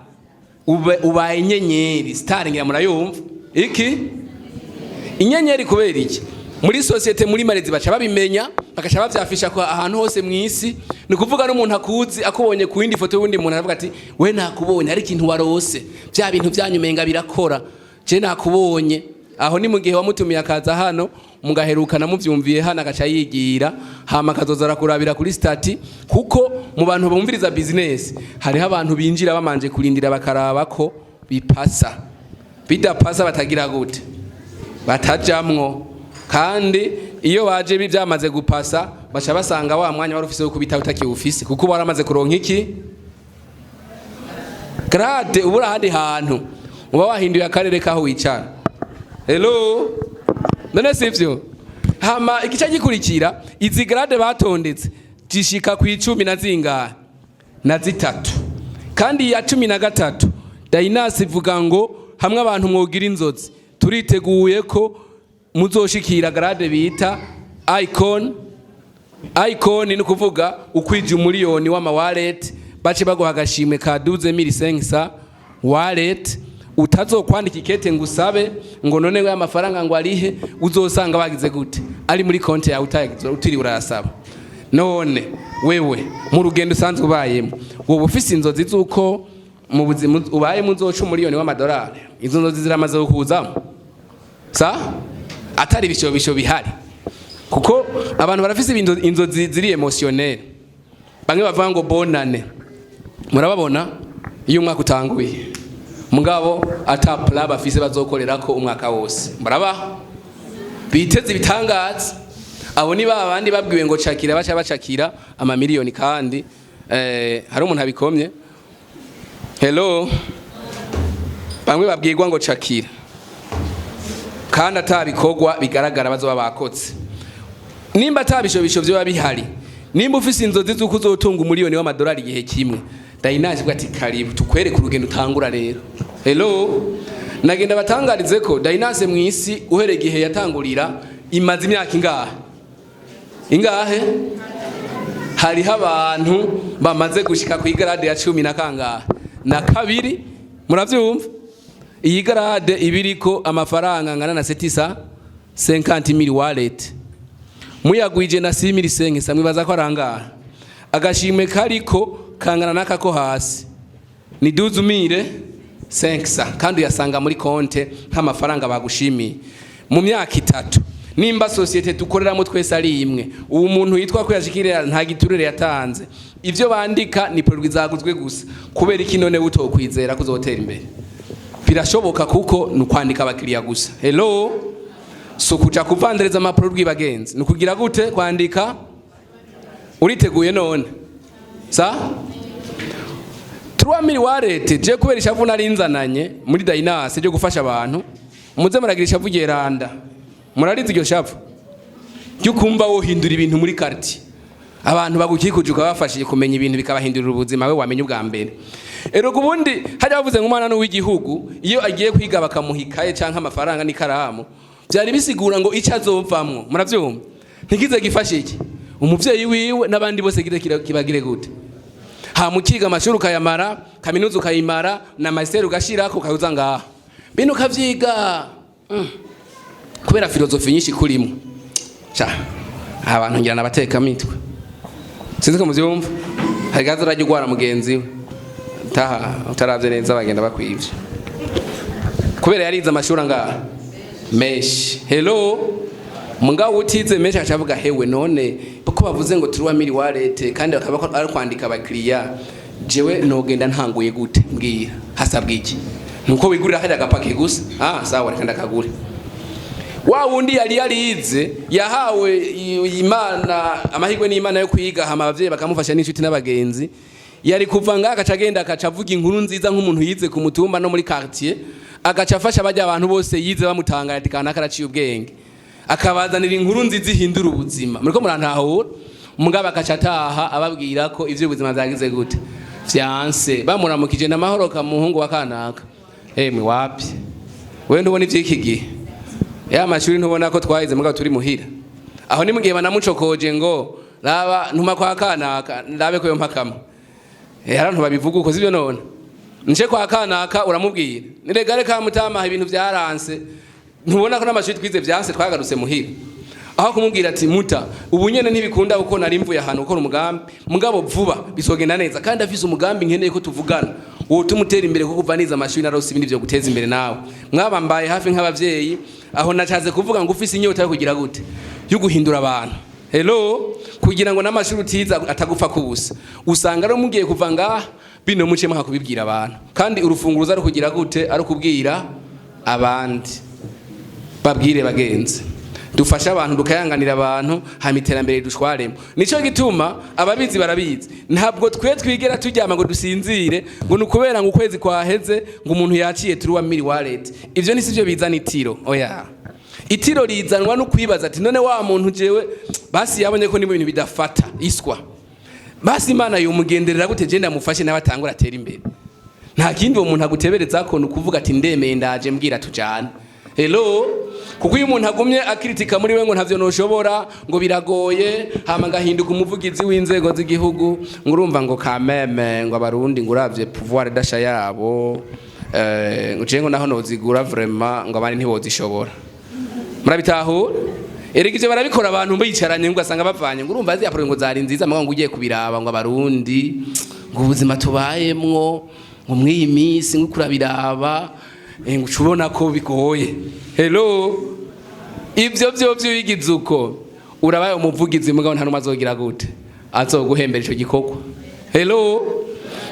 Ubaye inyenyeri. Star ngira murayumva iki? Inyenyeri. Kubera iki? Muri société, muri marezi, baca babimenya, bagaca bavyafisha ko ahantu hose mu isi. Ni ukuvuga n'umuntu akuzi, akubonye ku yindi foto y'undi muntu, aravuga ati: "We, nakubonye, hari ikintu warose, bya bintu byanyu umenga birakora, je nakubonye." Aho ni mu gihe wamutumiye akaza hano, mugaherukana muvyumviye hano, agaca yigira, hama akazoza arakurabira kuri statut. Kuko mu bantu bumviriza business hariho abantu binjira bamanje kurindira, bakaraba ko bipasa. Bidapasa batagira gute? Batajamwo. Kandi iyo baje byamaze gupasa, baca basanga wa mwanya wari ufise wo kubita utakiwufise, kuko waramaze kuronka iki? Grade. Ubura ahandi hantu uba wahinduye akarere kaho wicara. Hello, none sivyo? Hama igice gikurikira, izi grade batondetse zishika ku 13 na zingahe? Na zitatu. Kandi iya 13, Dynace ivuga ngo hamwe abantu mwogira inzozi, turiteguye ko muzoshikira grade bita icon. Icon ni ukuvuga ukwije umuriyoni w'ama wallet, bace baguha agashimwe ka 12500 wallet. Utazokwandika ikete ngo usabe ngo none ngo amafaranga ngo arihe. Uzosanga bagize gute? Ari muri konti yawe, utayagize, utiriwe urayasaba. None wewe mu rugendo usanzwe ubayemo, wowe ufise inzozi z'uko mu buzima ubayemo uzoca umuriyoni w'amadolari? Izo nzozi ziramaze kukuzamo? Sa atari ibishobisho bihari, kuko abantu barafise inzozi ziri émotionnel. Bamwe bavuga ngo bonane, murababona iyo umwaka utanguye, mugabo ata plan bafise bazokorera ko umwaka wose. Murabaho biteze ibitangaza. Abo ni ba bandi babwiwe ngo cakira, baca bacakira amamiliyoni. Kandi hari umuntu abikomye. Hello, bamwe babwirwa ngo cakira kandi atabikorwa bigaragara bazoba bakotse. Nimba atabishobisho vyoba bihari, nimba ufise inzozi z'uko uzotunga umuriyoni w'amadolari igihe kimwe, Dynace ivuga ati: "Karibu tukwereke urugendo utangura." Rero hello, nagenda batangarize ko Dynace mu isi, uhereye igihe yatangurira, imaze imyaka ingahe? Ingahe? Hariho abantu bamaze gushika ku igrade ya cumi na kangahe? Na kabiri. Muravyumva? Iyi grade ibiriko amafaranga angana na 750 mille wallet. Muyagwije na 6500, mwibaza ko arangaha? Agashimwe kariko kangana n'aka ko hasi ni 12500, kandi uyasanga muri konte nk'amafaranga bagushimiye mu myaka 3. Nimba société dukoreramo twese ari imwe, uwo muntu yitwa ko yashikirira nta giturire yatanze, ivyo bandika ni produit zaguzwe gusa. Kubera iki none utokwizera kuzotera imbere? Birashoboka, kuko ni ukwandika abakiriya gusa. Hello, so kuja kuvandereza ama produit, bagenzi, ni ukugira gute? Kwandika. Uriteguye none? Sa 3000 wallet. Je kubera ishavu nari nzananye muri Dynace ryo gufasha abantu, muze muragira ishavu geranda. Murarize iryo shavu ryo kumva wohindura ibintu muri quartier, abantu bagukikuje, ukabafashije kumenya ibintu bikabahindurira ubuzima, we wamenya ubwa mbere. Erega ubundi hajya bavuze ngo umwana n'uw'igihugu, iyo agiye kwiga bakamuha ikaye canke amafaranga n'ikaramu, byari bisigura ngo icyo azovamwo, muravyumva, ntikize gifashe iki? Umuvyeyi wiwe n'abandi bose. Kize kibagire gute? Hama ukiga amashuri ukayamara, kaminuza ukayimara, na master ugashirako, ukayuza ngaha bino ukavyiga. Kubera philosophie nyinshi kurimo ca abantu ngira nabateka mitwe, sinzi ko muvyumva. Hari gazo urajya ugwara mugenzi we taha utaravye neza, bagenda bakwivye kubera yarize amashuri angaha menshi. Hello, mugabo utize menshi acavuga: "Hewe, none ko bavuze ngo 3000 wallet kandi bakaba ko ari kwandika abakiriya, jewe nogenda ntanguye gute? Mbwira, hasabwa iki?" Nuko wigurira hajya agapake gusa. Ah, sawa, reka ndakagure. Wa wundi yari yarize, yahawe Imana amahirwe n'Imana yo kwiga, hama abavyeyi bakamufasha n'inshuti n'abagenzi. Yari kuva ngaha agaca agenda, agaca avuga inkuru nziza nk'umuntu yize ku mutumba no muri quartier, agaca afasha bajya abantu bose yize bamutangara ati kanaka araciye ubwenge, akabazanira inkuru nziza ihindura ubuzima. Muriko murantahura? Mugabo agaca ataha ababwira ko ivyo ubuzima vyagize gute, vyanse. Bamuramukije na mahoro ka muhungu wa kanaka, emwe wapi, wewe ntubona ivy'iki gihe, ya mashuri ntubona ko twahize mugabo turi muhira. Aho ni mugihe banamucokoje ngo raba ntuma kwa kanaka ndabe ko yo mpakamo. Hari abantu babivuga uko, sivyo? None nce kwa kanaka uramubwira niregare ka mutama, ibintu vyaranse, ntubona ko n'amashuri twize vyanse, twagarutse muhira. Aho kumubwira ati muta ubu nyene ntibikunda kuko nari mvuye ahantu gukora umugambi, mugabo vuba bizogenda neza, kandi afise umugambi nkeneye ko tuvugana wotuma utera imbere, kuko kuva niza amashuri narose ibindi vyo guteza imbere. Nawe mwaba mbaye hafi nk'abavyeyi. Aho nacaze kuvuga ngo ufise inyota yo kugira gute, yo guhindura abantu, hello, kugira ngo n'amashuri utiza atagufa kubusa, usanga rero mugiye kuva ngaha bino muce mwa kubibwira abantu. Kandi urufunguruzo ari kugira gute? Ari kubwira abandi. Babwire bagenzi, dufashe abantu, dukayanganira abantu, hama iterambere dushwaremo. Nico gituma ababizi barabizi, ntabwo twe twigera turyama ngo dusinzire ngo ni ukubera ngo ukwezi kwaheze ngo umuntu yaciye 3000 wallet. Ivyo ni sivyo bizana itiro, oya. Itiro rizanwa no kwibaza ati none wa muntu jewe basi yabonye ko ni ibintu bidafata iswa, basi Imana yomugenderera gute, je ndamufashe nawe atangura atera imbere. Nta kindi uwo muntu agutebereza ko ni ukuvuga ati ndemeye, ndaje, mbwira tujane. Hello, kuko iyo umuntu agumye akritika muri we ngo ntavyo noshobora, ngo biragoye, hama ngahinduka umuvugizi w'inzego z'igihugu, ngo urumva ngo kameme ngo abarundi ngo uravye pouvoir d'achat yabo, ngo je ngo naho nozigura vraiment ngo abandi ntibozishobora. Murabitahura? Erega ivyo barabikora abantu bicaranye, ngo ugasanga bavanye ngo urumva ziriya ngo zari nziza, mugabo ngo ugiye kubiraba ngo abarundi ngo ubuzima tubayemwo ngo mw'iyi minsi ngo kurabiraba, ngo uca ubona ko bigoye. Hello, ivyo vyo wigize uko urabaye umuvugizi, mugabo nta numwe azogira gute, azoguhembera ico gikorwa. Hello,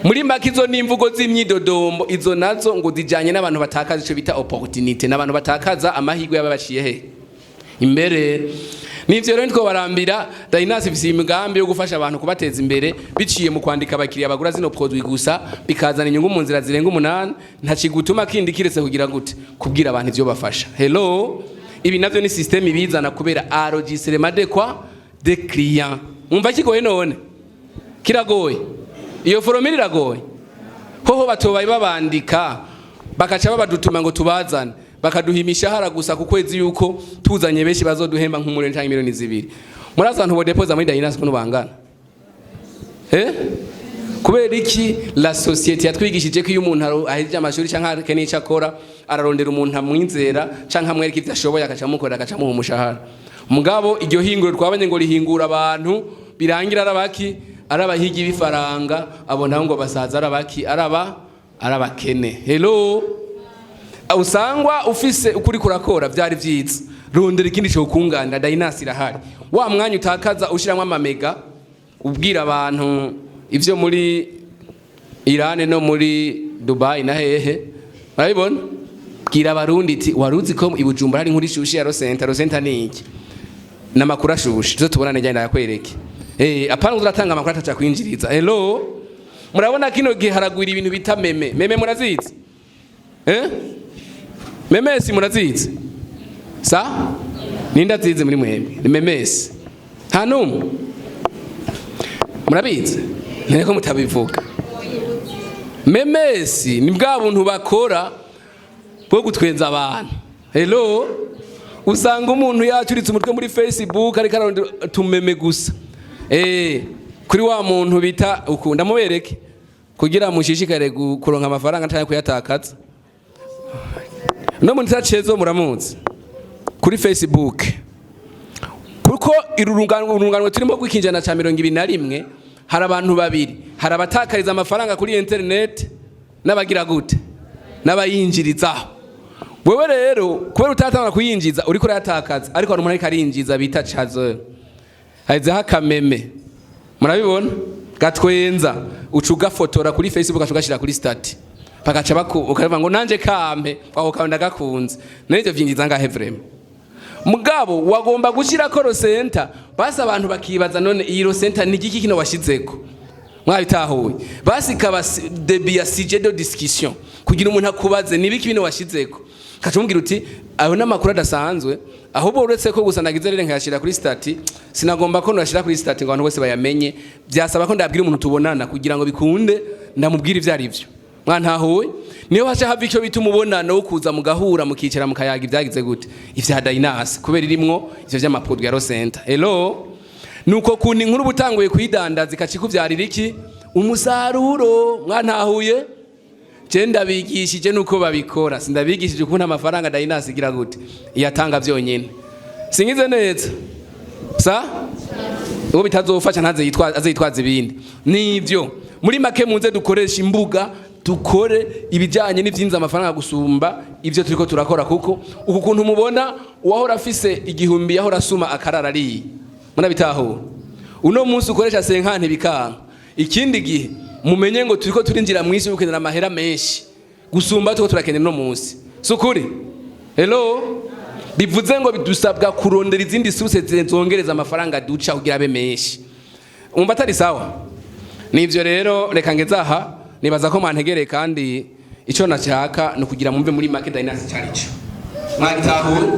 muri make izo ni imvugo z'imyidodombo. Izo nazo ngo zijanye n'abantu batakaza ico bita opportunité, n'abantu batakaza amahirwe y'ababaciye he imbere. Nivyo rero nitwo barambira. Dynas ifise imigambi yo gufasha abantu kubateza imbere biciye mu kwandika abakiriya bagura zino produit gusa, bikazana inyungu mu nzira zirenga umunani. Nta kigutuma kindi kiretse kugira gute? Kubwira abantu ivyo bafasha. Hello, ibi navyo ni système ibizana kubera enregistrement de quoi? De client. Umva kigoye none? Kiragoye? Iyo formule iragoye hoho? Batobaye babandika bakaca babadutuma ngo tubazane, bakaduha imishahara gusa ku kwezi, yuko tuzanye benshi bazoduhemba nk'umuriyoni cyangwa miliyoni 2. Murazi abantu bodepoza muri Dynas ukuntu bangana? Kubera iki? La société yatwigishije ko iyo umuntu ahejeje amashuri cyangwa akeneye icyo akora, ararondera umuntu amwizera cyangwa amwereka ibyo ashoboye, agaca amukorera, agaca amuha umushahara. Mugabo iryo hinguro twabonye ngo rihingura abantu birangira arabaki, arabahigi b'ifaranga. Abo nabo ngo basaza arabaki, araba arabakene. Hello, usangwa ufise ukuri kurakora vyari vyiza, rondera ikindi cyo kunganira. Dynas irahari. Wa mwanya utakaza ushiramwo amamega ubwira abantu ivyo muri Iran no muri Dubai na hehe, murabibona? Bwira abarundi iti waruzi ko i Bujumbura hari inkuru ishushe ya Rosenta. Rosenta ni iki? N'amakuru ashushe. Tuzo tubonane, njye ndayakwereke. Apana uratanga amakuru ataca kwinjiriza. Hello, murabona kino gihe haragwira ibintu bita meme. Meme murazizi? Memes murazizi? Sa ninde azizi muri mwebwe? Ni memes, nta numwe murabizi? Niko mutabivuga. Memes ni bwa buntu bakora bwo gutwenza abantu. Hello, usanga umuntu yacuritse umutwe muri Facebook ariko ararondera tumeme gusa. Kuri wa muntu bita ukunda mubereke kugira mushishikare kuronka amafaranga cyangwa kuyatakaza. No muntu Cezo muramuzi kuri Facebook, kuko urunganwe turimo rw'ikinjana ca 21, hari abantu babiri: hari abatakariza amafaranga kuri internet n'abagira gute, n'abayinjirizaho. Wewe rero kubera utatangura kuyinjiza uriko urayatakaza, ariko hari umuntu ariko arinjiza bita Cazo, harizeho akameme, murabibona, gatwenza, uca ugafotora kuri Facebook, ugaca ugashira kuri statut, bagaca ukavuga ngo nanje kampe aho kawe ndagakunze. None vyinjiza ngahe vraiment? Mugabo wagomba gushyirako rosenta, basi abantu bakibaza none iyi rosenta ni igiki kino washizeko? Mwabitahuye? Basi kaba début ya sujet de discussion, kugira umuntu akubaze nibiki bino washizeko, kacumubwira uti ayo n'amakuru adasanzwe. Ahubwo uretse ko gusa nagize rero nkayashira kuri statut, sinagomba ko nashira kuri statut ngo abantu bose bayamenye. Byasaba ko ndabwira umuntu tubonana kugira ngo bikunde ndamubwira ivyo ari byo. Mwantahuye? Niyo haca hava icyo bita umubonano wo kuza mugahura, mukicara, mukayaga ibyagize gute, ivya Dynace, kubera irimwo ivyo vy'ama produits ya Rosenta. Hello, nuko kuntu inkuru butanguye kuyidandaza ikacikuvyarira iki umusaruro. Mwantahuye? Je ndabigishije nuko babikora, sindabigishije ukuntu amafaranga Dynace igira gute iyatanga vyonyene. Singize neza sa uwo bitazofasha ntaze yitwa aze yitwaza ibindi. Nivyo muri make, muze dukoresha imbuga, dukore ibijyanye n'ivyinza amafaranga gusumba ivyo turiko turakora, kuko uku kuntu mubona uwahora afise 1000 yahora asuma akarara ariye, murabitahura? Uno munsi ukoresha 50 bikanka. Ikindi gihe mumenye ngo turiko turinjira mw'isi yo gukenera amahera menshi gusumba tuko turakenera uno munsi. Sukuri? Hello, bivuze ngo bidusabwa kurondera izindi source zongereza amafaranga duca kugira abe menshi. Umva atari sawa? Nivyo rero, reka ngeze aha. Nibaza ko mwantegereye, kandi ico nashaka ni ukugira mumve muri make Dynace carico. Mwagitahuye?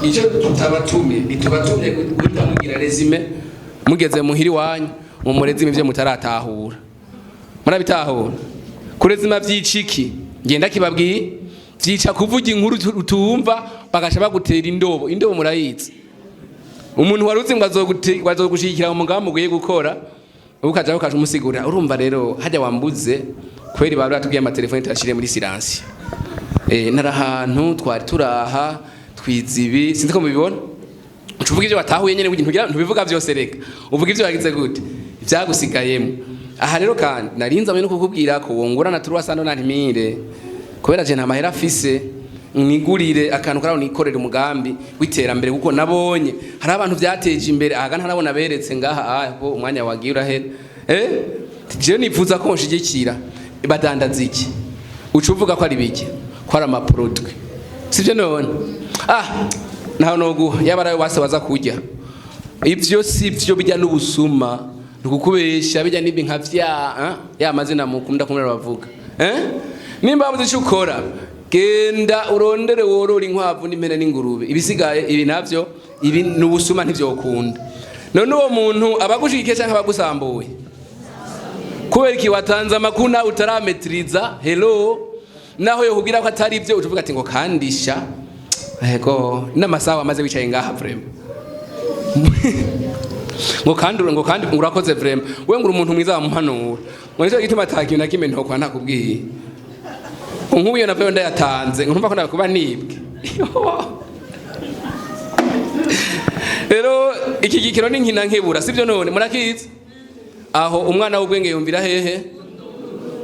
Icyo tutabatumye, ntitubatumye guhita mugira résumé mugeze muhiri wanyu mu mu résume ivyo mutaratahura. Murabitahura? Ku résuma vyiciki? Ngenda kibabwiye, vyica kuvuga inkuru utumva, bagaca bagutera indobo. Indobo murayizi? Umuntu wari uzi ngo azogushigikira mu mugambi ugiye gukora, ukaja ukaja umusigurira. Urumva rero hajya wambuze kweri, bari batubwiye amatelefone tuyashire muri silence, nari ahantu twari turaha twize ibi, sinzi ko mubibona. Ucuvuga ivyo watahuye nyene, ntugira ntubivuga vyose, reka uvuga ivyo wagize gute, ivyagusigayemo. Aha rero kandi narinze no kukubwira ko wongurana 390 mille, kubera je nta mahera afise, nigurire akantu karaho, nikorere umugambi w'iterambere, kuko nabonye hari abantu vyateje imbere aha ntarabona beretse ngaha aho umwanya wagiye urahera. Je nifuza ko nshigikira. Badandaza iki? Uca uvuga ko ari biki, ko ari ama produits, sivyo? None naho noguha yaba ari wase waza kurya ivyo sivyo, bijya n'ubusuma, nukukubesha bijya nibi nka vya ya mazina mukunda kumwe bavuga. Nimba wabuze icyo ukora, genda urondere worora inkwavu n'impene n'ingurube. Ibisigaye ibi navyo, ibi n'ubusuma, ntivyokunda. None uwo muntu abagushigikiye canke abagusambuye? Kubera iki watanze amakuru nawe utarametiriza? Hello, naho yokubwira ko atari ibyo, ucuvuga ati ngo kandisha ego n'amasaha wamaze wicaye ngaha, vraiment ngo kandi ngo kandi urakoze, vraiment we ngo uri umuntu mwiza wamuhanura, ngo nicyo gituma ata kintu na kimwe ntokwa ntakubwiye. Nk'ubu iyo navyo ndayatanze, ngo ntumva ko nakuba nibwe. Rero iki gikino ni nkina nkebura, sibyo? None murakizi? Aho umwana w'ubwenge yumvira hehe?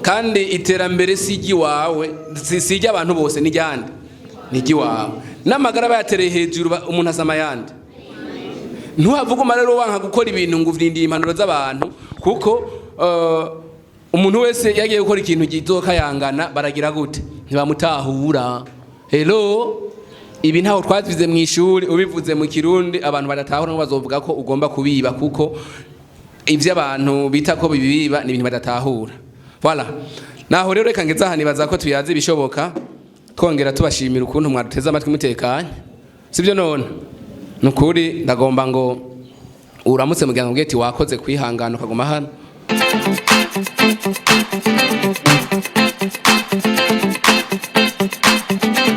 Kandi iterambere si iry'iwawe, si iry'abantu bose, ni iryande? Ni iry'iwawe. N'amagara bayatereye hejuru, umuntu asama ayandi. Ntuhavuga rero wanka gukora ibintu ngo urindiye impanuro z'abantu, kuko umuntu wese yagiye gukora ikintu gizokayangana baragira gute? Ntibamutahura. Hello, ibi ntaho twavize mu ishuri. Ubivuze mu Kirundi abantu badatahura ngo bazovuga ko ugomba kubiba, kuko ivyo abantu bita ko bibiba ni ibintu badatahura. Voilà, naho rero reka ngeze aha. Nibaza ko tuyazi ibishoboka, twongera tubashimira ukuntu mwaduteze amatwi mutekanye, sibyo? None nukuri ndagomba ngo uramutse mugira ngo ati wakoze kwihangana ukaguma hano.